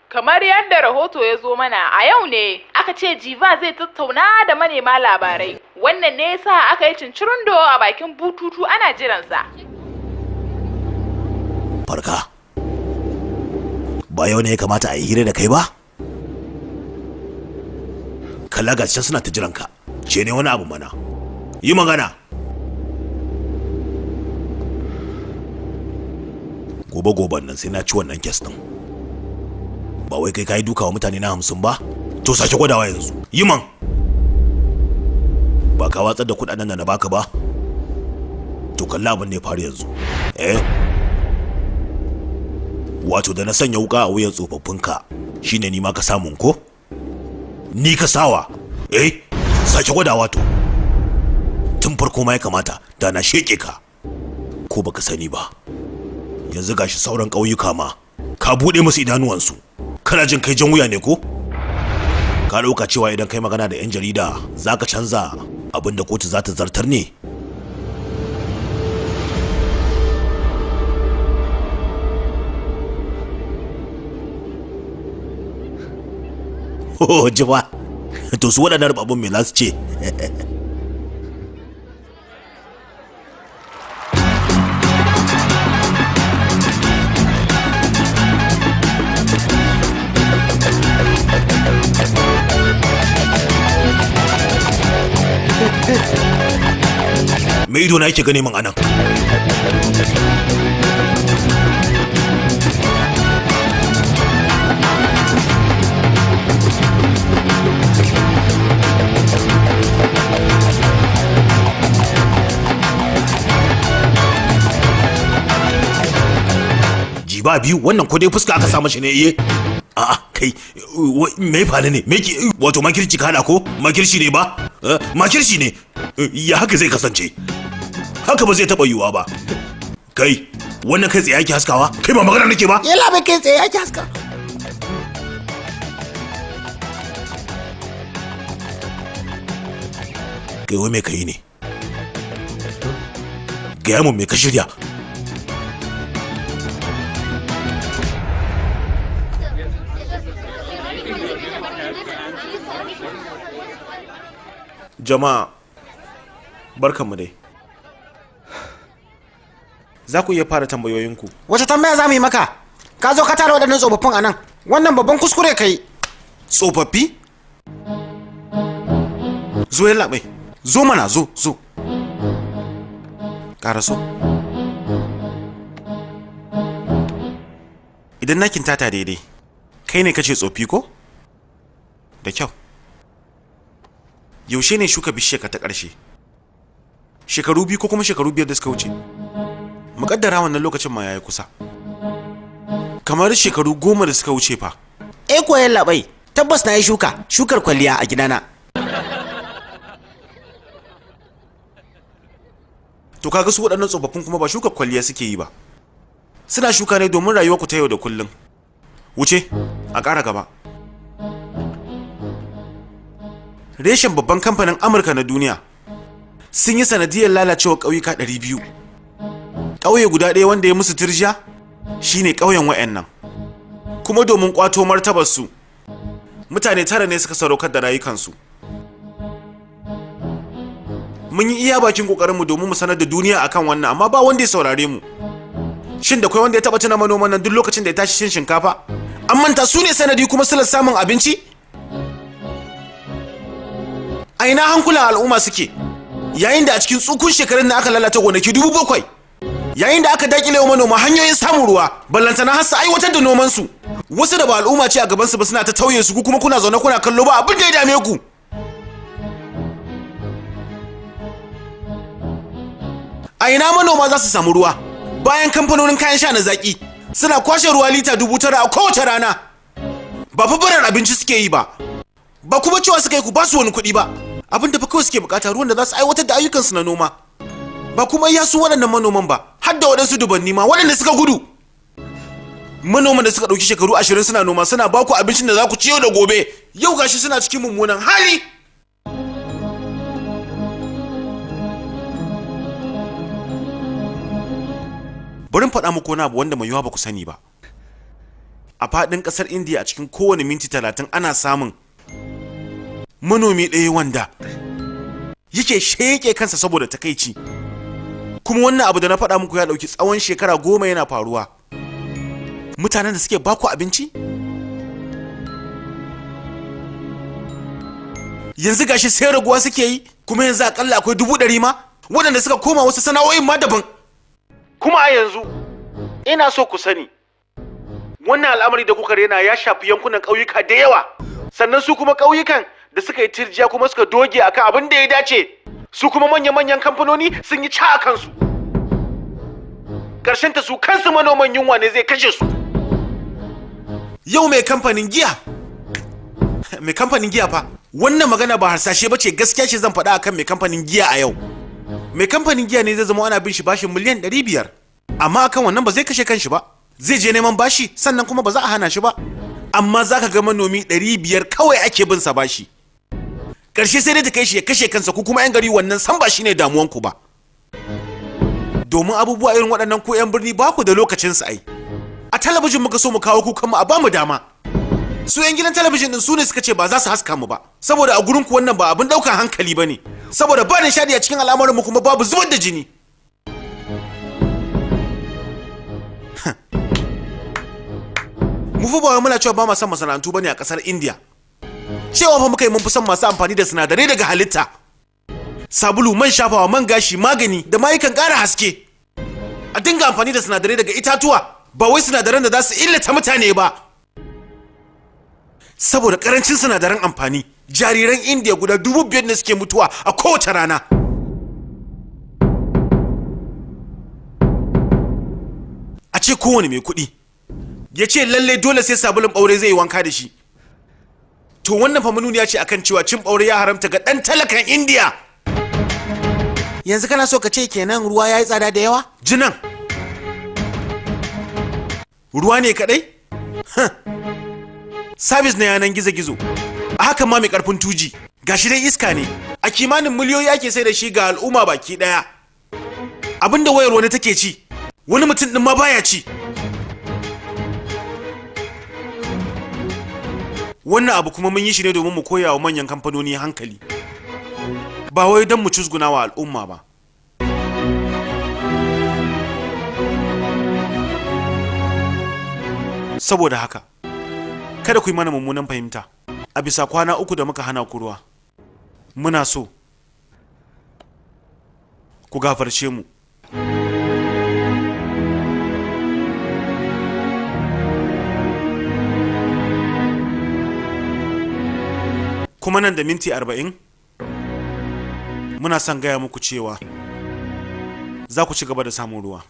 Kamar yadda rahoto ya zo mana a yau ne aka ce Jiva zai tattauna da manema labarai. Wannan ne yasa aka yi cincirindo a bakin bututu ana jiransa. Farka. Ba yau ne ya kamata a yi hira da kai ba? Kalla ga can suna ta jiranka. Ce ne wani abu mana. Yi magana. Gobe goben nan sai na ci wannan kes din. Ba wai kai kayi duka wa mutane na 50 ba? To sake gwadawa yanzu. Yi man. Ba ka watsar da kudaden da na baka ba? To kalla abin da ya faru yanzu. Eh? Wato da na sanya wuka a wuyan tsofaffinka shine ni ma ka samun ko? Ni ka sawa? Eh? Sake gwadawa to. Tun farko ma ya kamata da na sheke ka. Ko baka sani ba. Yanzu gashi sauran ƙauyuka ma ka buɗe musu idanuwansu. Kana jin kai jan wuya ne ko? Ka ɗauka cewa idan kai magana da 'yan jarida za ka canza abin da kotu za ta zartar ne? Oh, jiba. To su waɗannan rubabun me za su ce? Mai ido na yake gane min anan? Jiba biyu wannan ko dai fuska aka sa mashi ne iye? A'a kai, me faru ne? Me ki wato makirci ka hada ko? Makirci ne ba? Makirci ne. Ya haka zai kasance? Haka ba zai taba yiwuwa ba. Kai, wannan kai tsaye ake haskawa? Kai ba magana nake ba? Yalla bai, kai tsaye ake haska. Kai wai me kai ne? Gaya mun me ka shirya? Jama'a, barkanmu dai. Za ku iya fara tambayoyinku. Wace tambaya za mu yi maka? Ka zo ka tara waɗannan tsofaffin a nan. Wannan babban kuskure ka yi. Tsofaffi? Zo yalla bai. Zo mana zo, zo. Ƙara so. Idan na kintata daidai, kai ne kace tsofi ko? Da kyau. Yaushe ne shuka bishiyarka ta ƙarshe? Shekaru 2 ko kuma shekaru 5 da suka wuce? Muƙaddara wannan lokacin ma yayi kusa. Kamar shekaru 10 da suka wuce fa. Eh ko yalla bai, tabbas na yi shuka, shukar kwalliya a gidana. To kaga su waɗannan tsofaffin kuma ba shukar kwalliya suke yi ba. Suna shuka ne domin rayuwarku ta yau da kullum. Wuce, a ƙara gaba. Reshen babban kamfanin Amurka na duniya sun yi sanadiyar lalacewa ƙauyuka 200. Ƙauye guda ɗaya wanda ya musu tirjiya shine ƙauyen wa'annan. Kuma domin ƙwato martabarsu, mutane 9 ne suka sadaukar da rayukansu. Mun yi iya bakin ƙoƙarinmu domin mu sanar da duniya akan wannan, amma ba wanda ya saurare mu. Shin da kwai wanda ya taɓa tuna manoman nan duk lokacin da ya tashi cin shinkafa? An manta su ne sanadi kuma silar samun abinci? A ina hankulan al'umma suke? Yayin da a cikin tsukun shekarun da aka lalata gonaki 7,000, yayin da aka dakile wa manoma hanyoyin samun ruwa, ballantana har su aiwatar da nomansu. Wasu da ba al'umma ce a gabansu ba suna ta tauye su, ku kuma kuna zaune kuna kallo ba abin da ya dame ku. A ina manoma za su samu ruwa bayan kamfanonin kayan sha na zaki suna kwashe ruwa lita 9,000 a kowace rana? Ba fa barar abinci suke yi ba, ba kuma cewa suka yi ku ba su wani kuɗi ba. Abin da fa kawai suke bukata ruwan da za su aiwatar da ayyukansu na noma. Ba kuma iya su waɗannan manoman ba, har da waɗansu dubanni ma waɗanda suka gudu. Manoman da suka ɗauki shekaru 20 suna noma, suna ba ku abincin da za ku ci yau da gobe, yau gashi suna cikin mummunan hali. Bari in faɗa muku wani abu wanda mai yiwuwa ba ku sani ba. A faɗin ƙasar Indiya a cikin kowane minti 30 ana samun manomi ɗaya wanda yake sheƙe kansa saboda takaici. Kuma wannan abu da na faɗa muku ya ɗauki tsawon shekara 10 yana faruwa. Mutanen da suke baku abinci yanzu gashi sai raguwa suke yi, kuma yanzu akalla akwai 100,000 ma waɗanda suka koma wasu sana'o'in ma daban. Kuma a yanzu ina so ku sani, wannan al'amari da kuka rena ya shafi yankunan ƙauyuka da yawa. Sannan su kuma ƙauyukan da suka yi tirjiya kuma suka doge akan abin da ya dace, su kuma manya-manyan kamfanoni sun yi ca a kansu. Ta su kansu manoman yunwa ne zai kashe su. Yau mai kamfanin giya, mai kamfanin giya fa, wannan magana ba harsashe ba ce, gaskiya ce zan faɗa akan mai kamfanin giya a yau. Mai kamfanin giya ne zai zama ana bin shi bashin miliyan 500, amma akan wannan ba zai kashe kanshi ba. Zai je neman bashi, sannan kuma ba za a hana shi ba. Amma za ka ga manomi 500 kawai ake bin sa bashi. Ƙarshe sai dai ta kai shi ya kashe kansa, ku kuma 'yan gari wannan san ba shine damuwanku ba. Domin abubuwa irin waɗannan ku 'yan birni ba ku da lokacin su ai. A talabijin muka so mu kawo kukan mu a bamu dama. Su 'yan gidan talabijin din su ne suka ce ba za su haska mu ba, saboda a gurin ku wannan ba abin ɗaukan hankali ba ne, saboda ba nishaɗi a cikin al'amarin mu kuma babu zubar da jini. Mu fa ba wai muna cewa ba ma son masana'antu bane a ƙasar India. Cewa fa muka yi mun fi son masu amfani da sinadarai daga halitta. Sabulu, man shafawa, man gashi, magani da mayukan ƙara haske. A dinga amfani da sinadarai daga itatuwa, ba wai sinadaran da za su illata mutane ba. Saboda karancin sinadaran amfani, jariran Indiya guda 5,000 ne suke mutuwa a kowace rana. A ce kowane mai kuɗi ya ce lalle dole sai sabulun ɓaure zai yi wanka da shi. To wannan fa manuniya ce akan cewa cin ɓaure ya haramta ga ɗan talakan Indiya. Yanzu kana so ka ce kenan ruwa ya yi tsada da yawa? Jinan ruwa ne kaɗai? Sabis na yanan gizo-gizo a hakan ma mai karfin tuji gashi dai iska ne a kimanin miliyoyi ake sai da shi ga al'umma baki daya. Abinda wayar wani take ci, wani mutum din ma baya ci. Wannan abu kuma mun yi shi ne domin mu koya wa manyan kamfanoni hankali, ba wai don mu cusguna wa al'umma ba. Saboda haka kada ku yi mana mummunan fahimta. A bisa kwana 3 da muka hana ku ruwa, muna so ku gafarce mu. Kuma nan da minti 40 muna son gaya muku cewa za ku ci gaba da samun ruwa.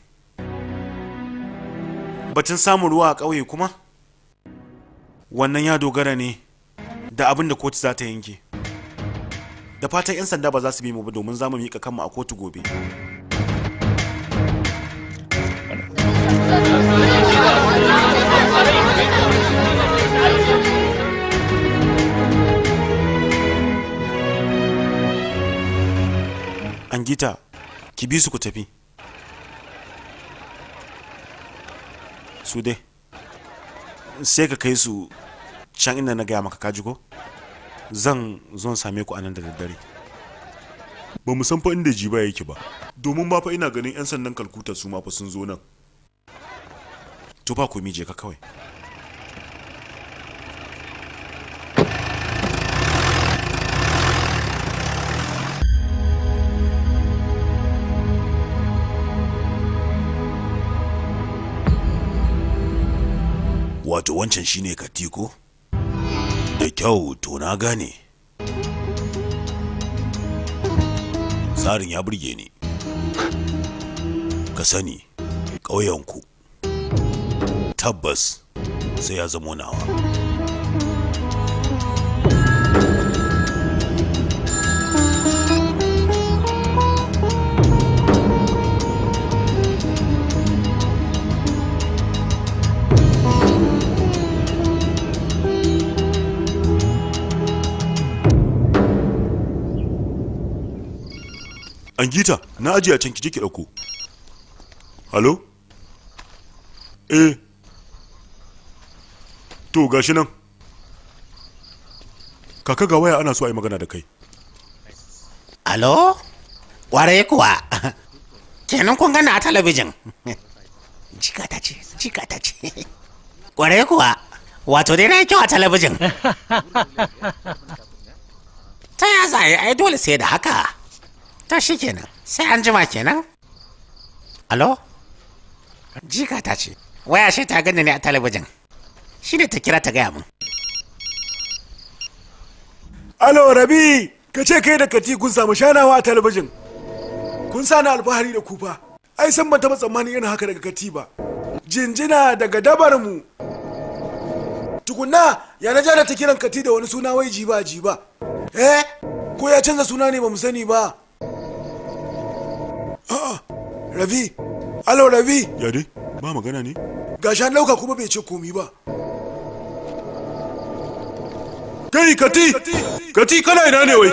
Batun samun ruwa a ƙauye kuma, wannan ya dogara ne da abin da kotu za ta yanke. Da fatan 'yan sanda ba za su bi mu ba, domin za mu miƙa kanmu a kotu gobe. Angita, ki bi su ku tafi. Su dai sai ka kai su can inda na gaya maka, kaji ko? Zan zo same ku anan da daddare. Ba mu san fa inda Jiba yake ba, domin ma fa ina ganin 'yan sandan Kalkuta su ma fa sun zo nan. To ba ku mije ka kawai. Wato wancan shine Katiko? Da kyau, to na gane. Tsarin ya burge ni. Ka sani, ƙauyenku tabbas sai ya zamo nawa. Angita, na ajiye a can, ki je ki ɗauko. Halo? Eh. To gashi nan. Kaka, ga waya ana so a yi magana da kai. Alo? Ƙwarai kuwa. Kenan kun gana a talabijin. Jika ta ce, jika ta ce. Ƙwarai kuwa. Wato dai na yi kyau a talabijin. Ta ya za a yi, ai dole sai da haka. Ta shi kenan, sai an jima kenan. Alo? Jika ta ce, waya shi ta gani ne a talabijin. Shi ne ta kira ta gaya min. Alo Rabi, ka ce kai da Kati kun samu shanawa a talabijin. Kun sa ni alfahari da kufa. Ai san ban taɓa tsammanin irin haka daga Kati ba. Jinjina daga dabar mu. Tukunna ya na jana ta kiran Kati da wani suna wai Jiba Jiba. Eh, ko ya canza suna ne ba mu sani ba. A'a, Rabi, alo Rabi. Ya dai, ba magana ne? Gashi an ɗauka kuma bai ce komi ba. Kai Kati! Kati kana ina ne wai?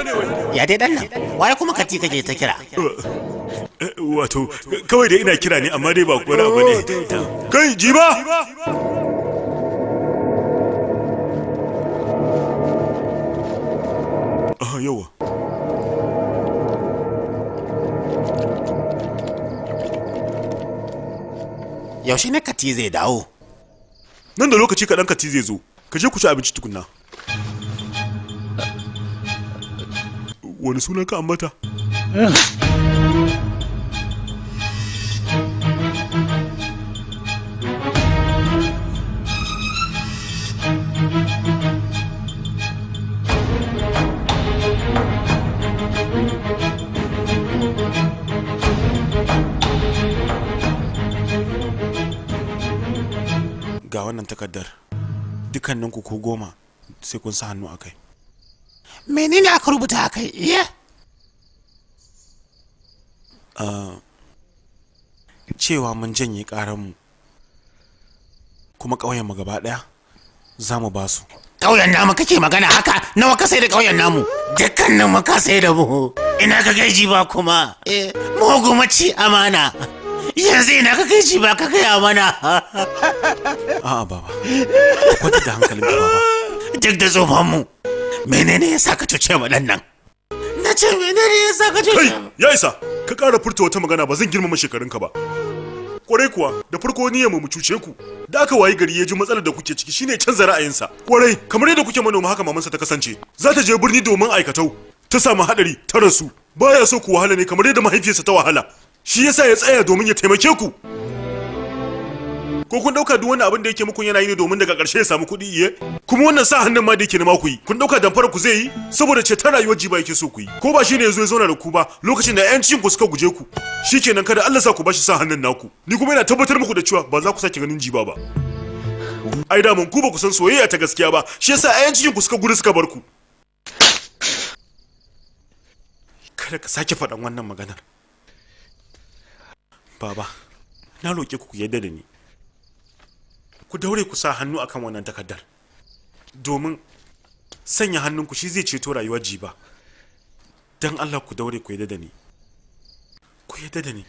Ya dai dan nan, waye kuma Kati kake ta kira? Wato, kawai dai ina kira ne amma dai ba wani abu ne. Kai Jiba! Ah, yawa. Yaushe ne Kati zai dawo? Nan da lokaci kaɗan Kati zai zo. Ka je ku ci abinci tukunna. Wani suna ka ambata? Ga wannan takardar, dukkaninku ku 10 sai kun sa hannu a kai. Menene aka rubuta a kai? Iya? Cewa mun janye ƙaranmu kuma ƙauyenmu gaba ɗaya za mu ba su. Ƙauyen namu kake magana haka? Nawa ka sai da ƙauyen namu? Dukkanin mu ka sai da mu. Ina ka kai ji ba kuma? Mugu maci amana. Yanzu ina ka kai ji ba ka gaya mana. A'a baba, ka kwantar da hankalinka baba. Duk da tsohon mu, menene ya sa ka cuce mu ɗan nan? Na ce menene ya sa ka cuce mu? Kai, ya isa, ka ƙara furta wata magana ba zan girmama shekarunka ba. Kwarai kuwa, da farko niyyar mu cuce ku. Da aka wayi gari ya ji matsalar da kuke ciki shine canza ra'ayinsa. Kwarai, kamar yadda kuke manoma haka mamansa ta kasance. Za ta je birni domin aikatau. Ta samu hadari, ta rasu. Baya so ku wahala ne kamar yadda mahaifiyarsa ta wahala. Shi yasa ya tsaya domin ya taimake ku. Ko kun dauka duk wani abin da yake muku yana yi ne domin daga ƙarshe ya samu kuɗi iye? Kuma wannan sa hannun ma da yake nema ku yi. Kun dauka damfara ku zai yi saboda ceton rayuwar Jiba yake so ku yi. Ko ba shi ne yazo ya zauna da ku ba lokacin da ƴancin ku suka guje ku. Shikenan kada Allah sa ku bashi sa hannun naku. Ni kuma ina tabbatar muku da cewa ba za ku sake ganin Jiba ba. Ai da mun ku ba ku san soyayya ta gaskiya ba. Shi yasa ƴancin ku suka gudu suka bar ku. Kada ka sake faɗan wannan maganar. Baba, na roƙe ku ku yarda da ni. Ku daure ku sa hannu akan wannan takardar. Domin sanya hannunku shi zai ceto rayuwar Jiba. Don Allah ku daure ku yarda da ni. Ku yarda da ni.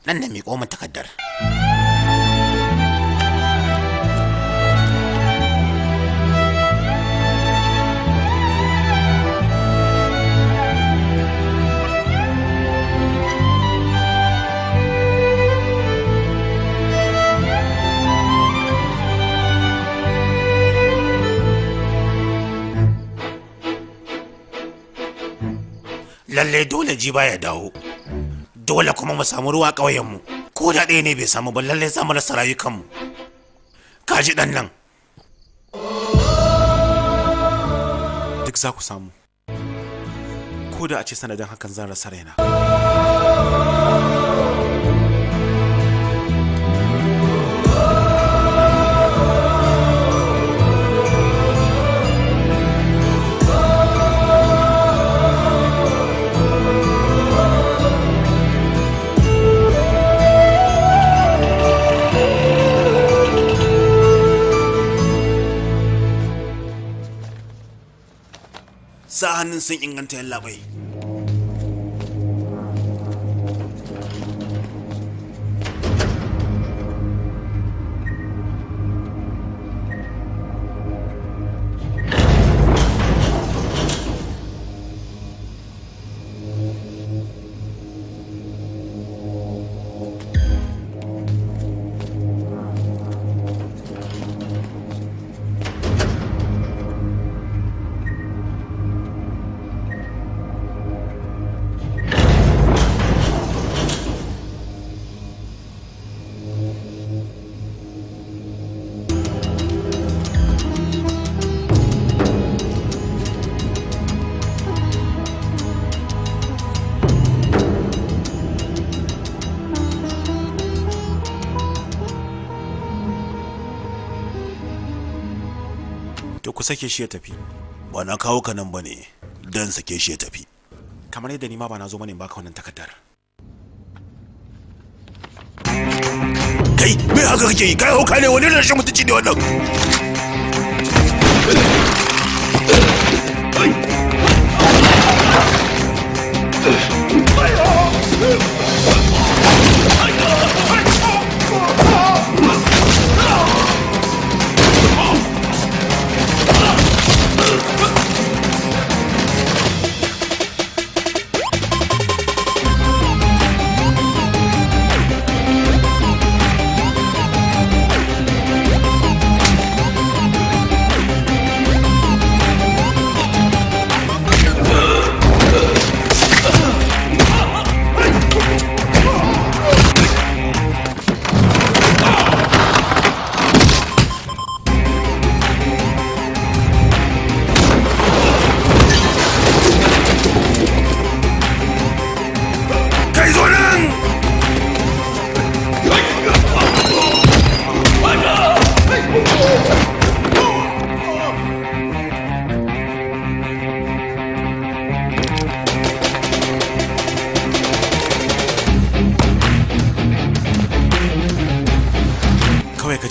Nan da miƙo min takardar. Lallai dole Jiba ya dawo, dole kuma mu samu ruwa ƙauyenmu. Ko da ɗaya ne bai samu ba, lallai za mu rasa rayukanmu. Ka ji ɗan nan. Duk za ku samu. Ko da a ce sanadin hakan zan rasa raina. Sa hannun sun inganta yallaɓai. To ku sake shi ya tafi. Ba na kawo ka nan bane dan sake shi ya tafi. Kamar yadda ni ma ba na zo bane in baka wannan takardar. Kai, me haka kake yi? Kai hauka ne, wani rashin mutunci ne wannan?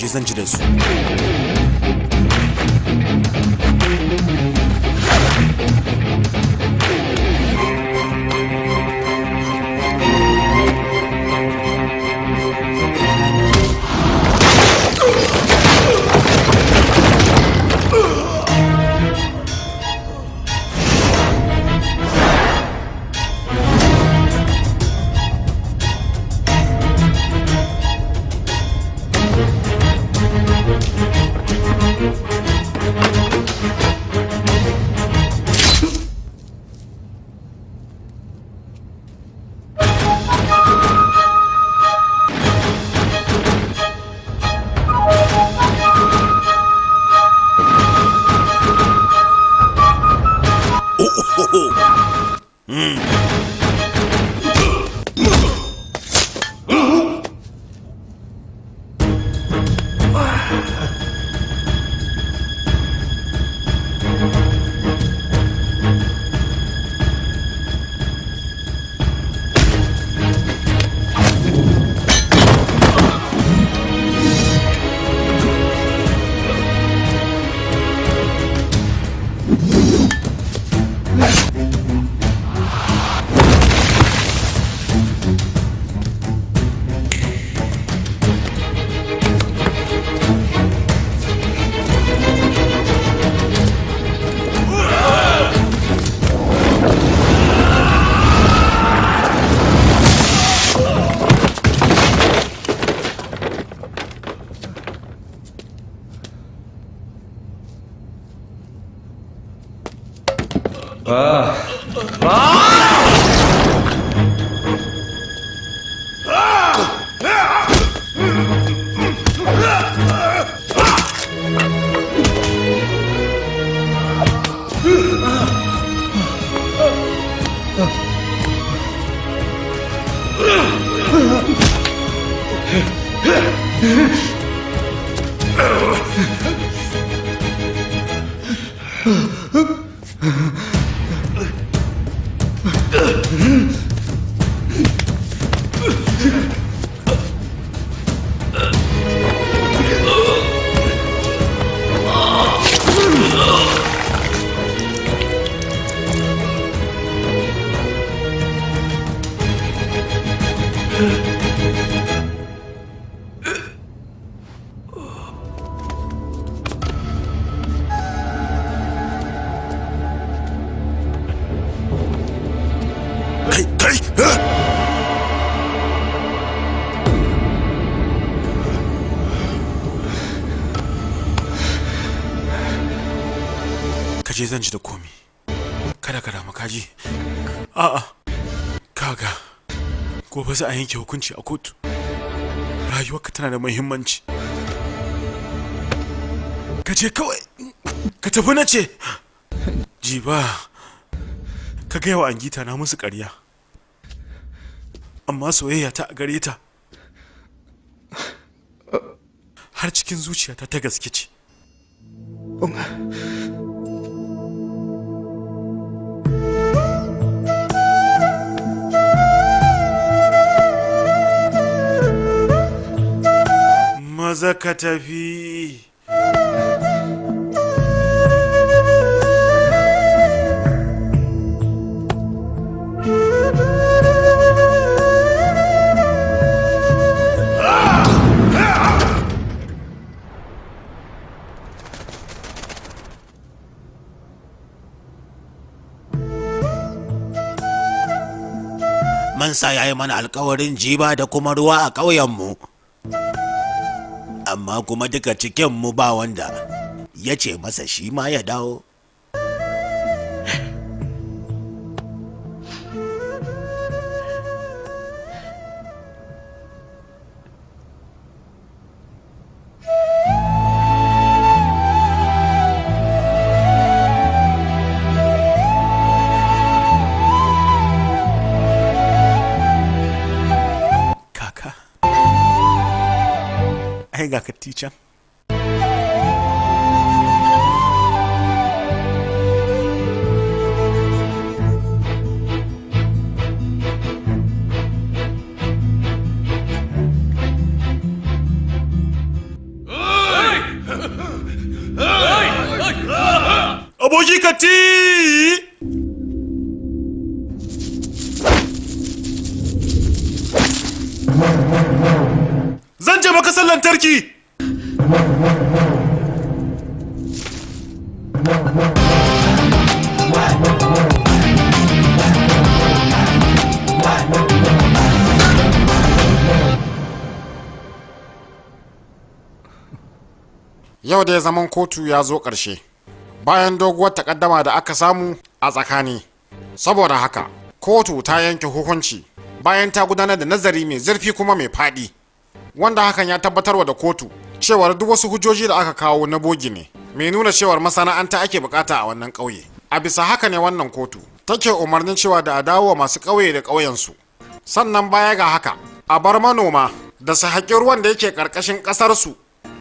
je zan ji da su. Je zan ji da komi. Kada ka damu kaji. A'a. Kaga. Gobe za a yanke hukunci a kotu. Rayuwarka tana da muhimmanci. Ka je kawai. Ka tafi na ce. Jiba. Ka gaya wa Angita na musu ƙarya. Amma soyayya ta a gare ta. Har cikin zuciyata ta gaske ce. Maza ka tafi. Mansa ya yi mana alkawarin jiba da kuma ruwa a ƙauyenmu. Amma kuma duka cikinmu ba wanda ya ce masa shi ma ya dawo. Ai ga katti can. Aboki Kati! Zan je makasan lantarki! Yau dai zaman kotu ya zo ƙarshe bayan doguwar takaddama da aka samu a tsakani. Saboda haka kotu ta yanke hukunci bayan ta gudanar da nazari mai zurfi kuma mai faɗi, wanda hakan ya tabbatarwa da kotu cewar duk wasu hujjoji da aka kawo na bogi ne mai nuna cewar masana'anta ake bukata a wannan ƙauye. A bisa haka ne wannan kotu take umarnin cewa da a dawo masu ƙauye da ƙauyensu. Sannan baya ga haka a bar manoma da su haƙi ruwan da yake ƙarƙashin ƙasarsu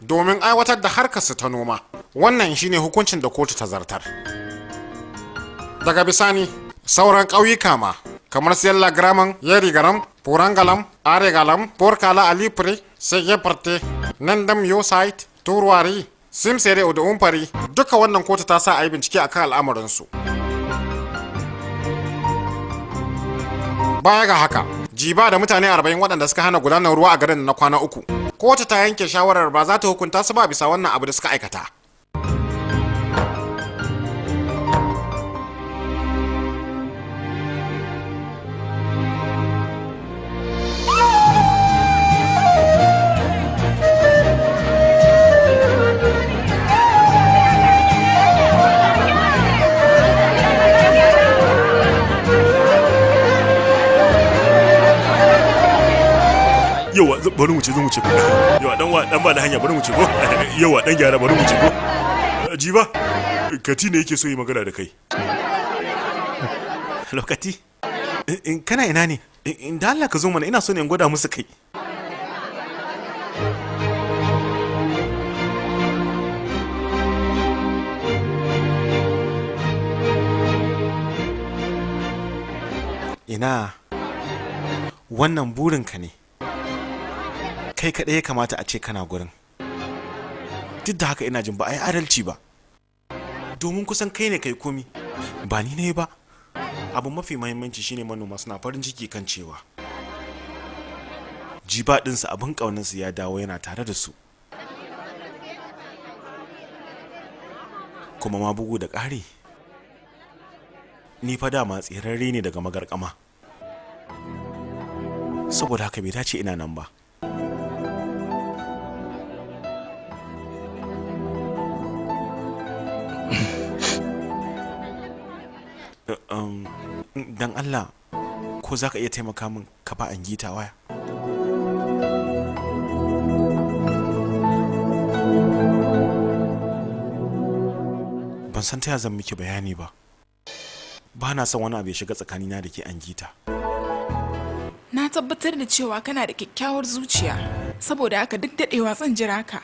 domin aiwatar da harkarsu ta noma. Wannan shine hukuncin da kotu ta zartar. Daga bisani sauran ƙauyuka ma kamar Siyalla Graman, Yerigaram, Purangalam, Aregalam, Porkala Alipre, Segeparte, Nandam Yosite, Turwari, Simsere da Umfari, duka wannan kotu ta sa a yi bincike akan al'amuransu. Baya ga haka, Jiba da mutane 40 waɗanda suka hana gudanar ruwa a garin na kwana 3, kotu ta yanke shawarar ba za ta hukunta su ba bisa wannan abu da suka aikata. Yawa, bari mu ce, zan wuce ko. Yawa, dan wa dan ba da hanya, bari mu ce ko. Yawa, dan gyara, bari mu ce ko. Jiba, Kati ne yake so yi magana da kai. Lokati, in kana ina ne? In da Allah ka zo mana, ina so ne in gwada musu kai. Ina wannan burinka ne. Kai kaɗai ya kamata a ce kana gurin. Duk da haka ina jin ba a yi adalci ba, domin kusan kai ne kai komi, ba ni ne ba. Abu mafi mahimmanci shine manoma suna farin ciki kan cewa Jiba ɗinsu abin ƙaunarsu ya dawo yana tare da su. Kuma ma bugu da ƙari, ni fa dama tsirarre ne daga magarƙama, saboda haka bai dace ina nan ba. Dan Allah, ko za ka iya taimaka min ka ba Angita waya? Ban san ta ya zan miki bayani ba. Ba na son wani abu ya shiga tsakanina da ke Angita. Na tabbatar da cewa kana da kyakkyawar zuciya, saboda haka duk daɗewa zan jira ka.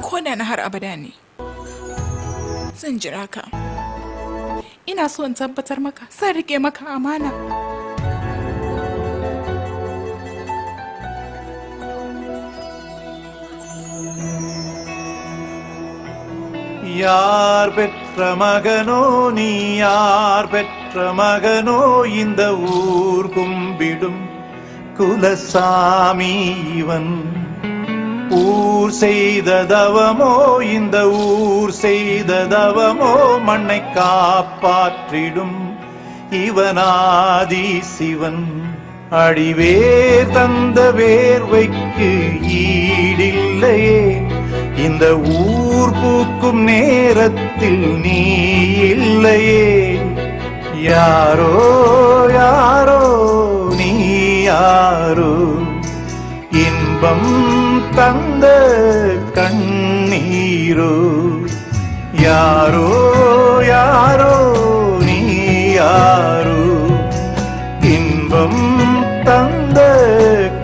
Ko da na har abada ne, zan jira ka. Ina so in tabbatar maka, zan rike maka amana. யார் பெற்ற மகனோ நீ, யார் பெற்ற மகனோ, இந்த ஊர் கும்பிடும் குலசாமி இவன். ஊர் செய்த தவமோ, இந்த ஊர் செய்த தவமோ, மண்ணை காப்பாற்றிடும் இவனாதி சிவன். அடிவேர் தந்த வேர்வைக்கு ஈடில்லையே, இந்த ஊர் பூக்கும் நேரத்தில் நீ இல்லையே. யாரோ யாரோ நீ யாரோ, இன்பம் தந்த கண்ணீரோ. யாரோ யாரோ நீ யாரோ, இன்பம் தந்த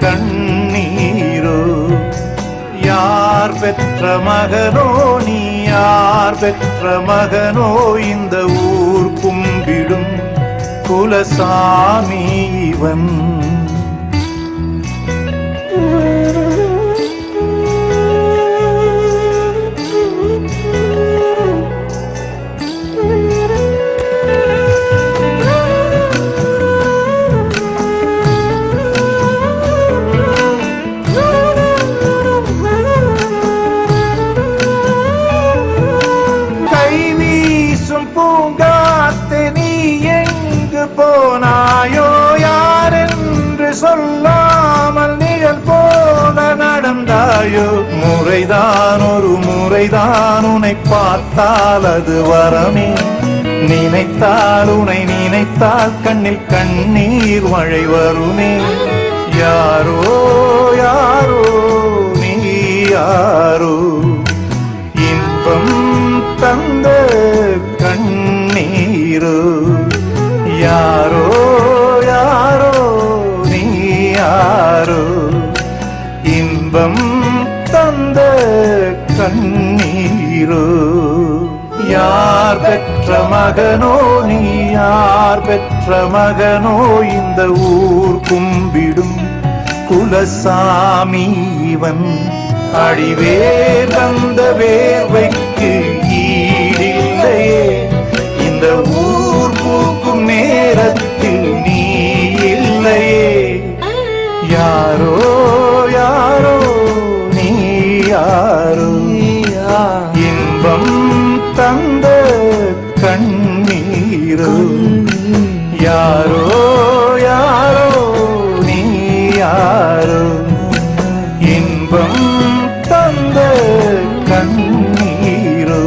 கண்ணீரோ. யார் பெற்ற மகனோ நீ, யார் பெற்ற மகனோ, இந்த ஊர் கும்பிடும் குலசாமி இவன். தந்தாயோ. முறைதான் ஒரு முறைதான் உன்னை பார்த்தால் அது வரமே, நினைத்தால் உன்னை நினைத்தால் கண்ணில் கண்ணீர் மழை வருமே. யாரோ யாரோ நீ யாரோ, இன்பம் தந்த கண்ணீரோ. யாரோ யாரோ நீ யாரோ, இன்பம் தந்த கண்ணீரோ. யார் பெற்ற மகனோ நீ யார் பெற்ற மகனோ, இந்த ஊர் கும்பிடும் குலசாமி இவன். அடிவேர் தந்த வேர்வைக்கு ஈடில்லையே, இந்த ஊர் பூக்கும் நேரத்தில் நீ இல்லையே. யாரோ யாரோ நீ யாரோ, இன்பம் தந்த கண்ணீரோ. யாரோ யாரோ நீ யாரோ, இன்பம் தந்த கண்ணீரோ.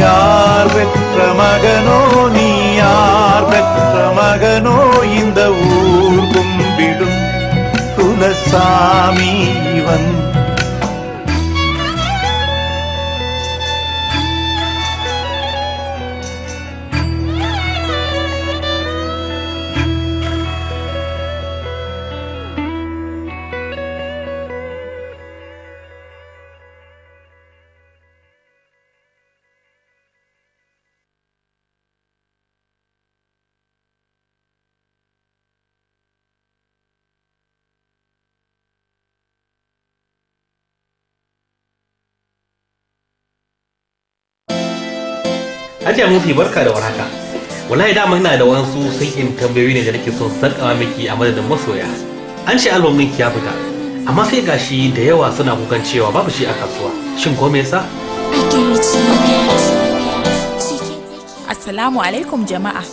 யார் பெற்ற மகனோ நீ யார் பெற்ற மகனோ, இந்த ஊர் கும்பிடும் குலசாமி இவன். Hajiya Mufi, barka da warhaka. Wallahi dama ina da wasu sahihin tambayoyi ne da nake son sakawa miki a madadin masoya. An ce album ɗinki ya fita, amma sai gashi da yawa suna kukan cewa babu shi a kasuwa. Shin ko me yasa? Assalamu alaikum jama'a.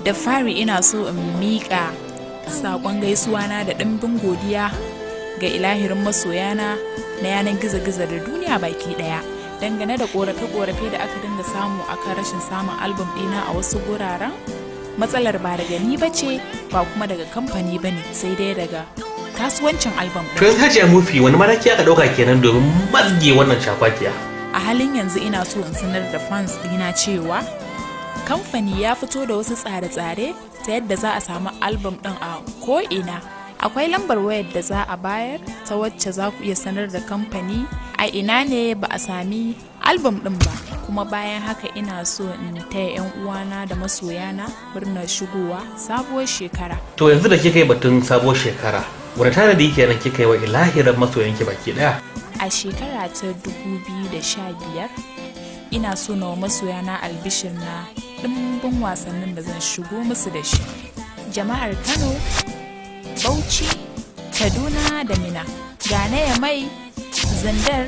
Da fari ina so in miƙa saƙon gaisuwa na da ɗimbin godiya ga ilahirin masoyana na yanar gizo-gizo da duniya baki ɗaya. Dangane da korafe-korafe da aka dinga samu akan rashin samun album ɗina a wasu guraren, matsalar ba daga ni ba ce, ba kuma daga kamfani ba ne, sai dai daga kasuwancin album To ɗin. yanzu Hajiya Mufi, wani mataki aka ɗauka kenan domin mazge wannan cakwakiya? A halin yanzu ina so in sanar da fans ɗina cewa kamfani ya fito da wasu tsare-tsare ta yadda za a samu album ɗin a ko'ina. Akwai lambar wayar da za a bayar ta wacce za ku iya sanar da kamfani a ina ne ba a sami album ɗin ba. Kuma bayan haka ina so in taya 'yan uwana da masoyana murnar shigowa sabuwar shekara. To yanzu da kika yi batun sabuwar shekara, wani tanadi kenan kika yi wa ilahirin masoyanki baki ɗaya? A shekara ta 2015 ina so na wa masoyana albishir na ɗimbin wasannin da zan shigo musu da shi. Jama'ar Kano, Bauchi, Kaduna da Mina, Gane ya mai, Zandar,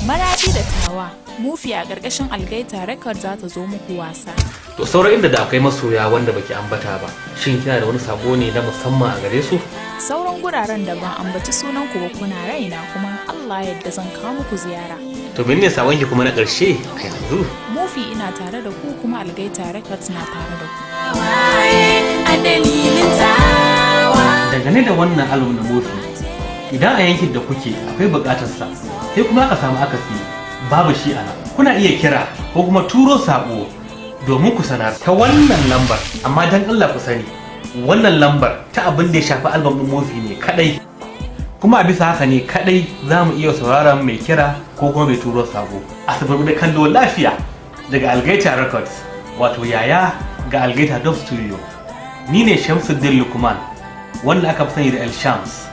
Maradi da Tawa. Mufi a ƙarƙashin Algaita Record za ta zo muku wasa. To sauran inda da akwai masoya wanda baki ambata ba, shin kina da wani sako ne na musamman a gare su? Sauran guraren da ban ambaci sunan ku ba kuna raina, kuma in Allah yadda zan kawo muku ziyara. To menene sakonki kuma na ƙarshe a yanzu? Mufi ina tare da ku, kuma Algaita Records na tare da ku. Dangane da wannan album na Mufi, idan a yankin da kuke akwai buƙatarsa, sai kuma aka samu akasi babu shi a nan, kuna iya kira ko kuma turo sako domin ku sanar ta wannan lambar. Amma dan Allah ku sani, wannan lambar ta abin da ya shafi album ɗin Mufi ne kadai, kuma a bisa haka ne kadai za mu iya sauraron mai kira ko kuma mai turo sako. A da kallo lafiya daga Algaita Records, wato yaya ga Algaita Dub Studio. Ni ne Shamsuddin Lukman, wanda aka fi sani da El Shams.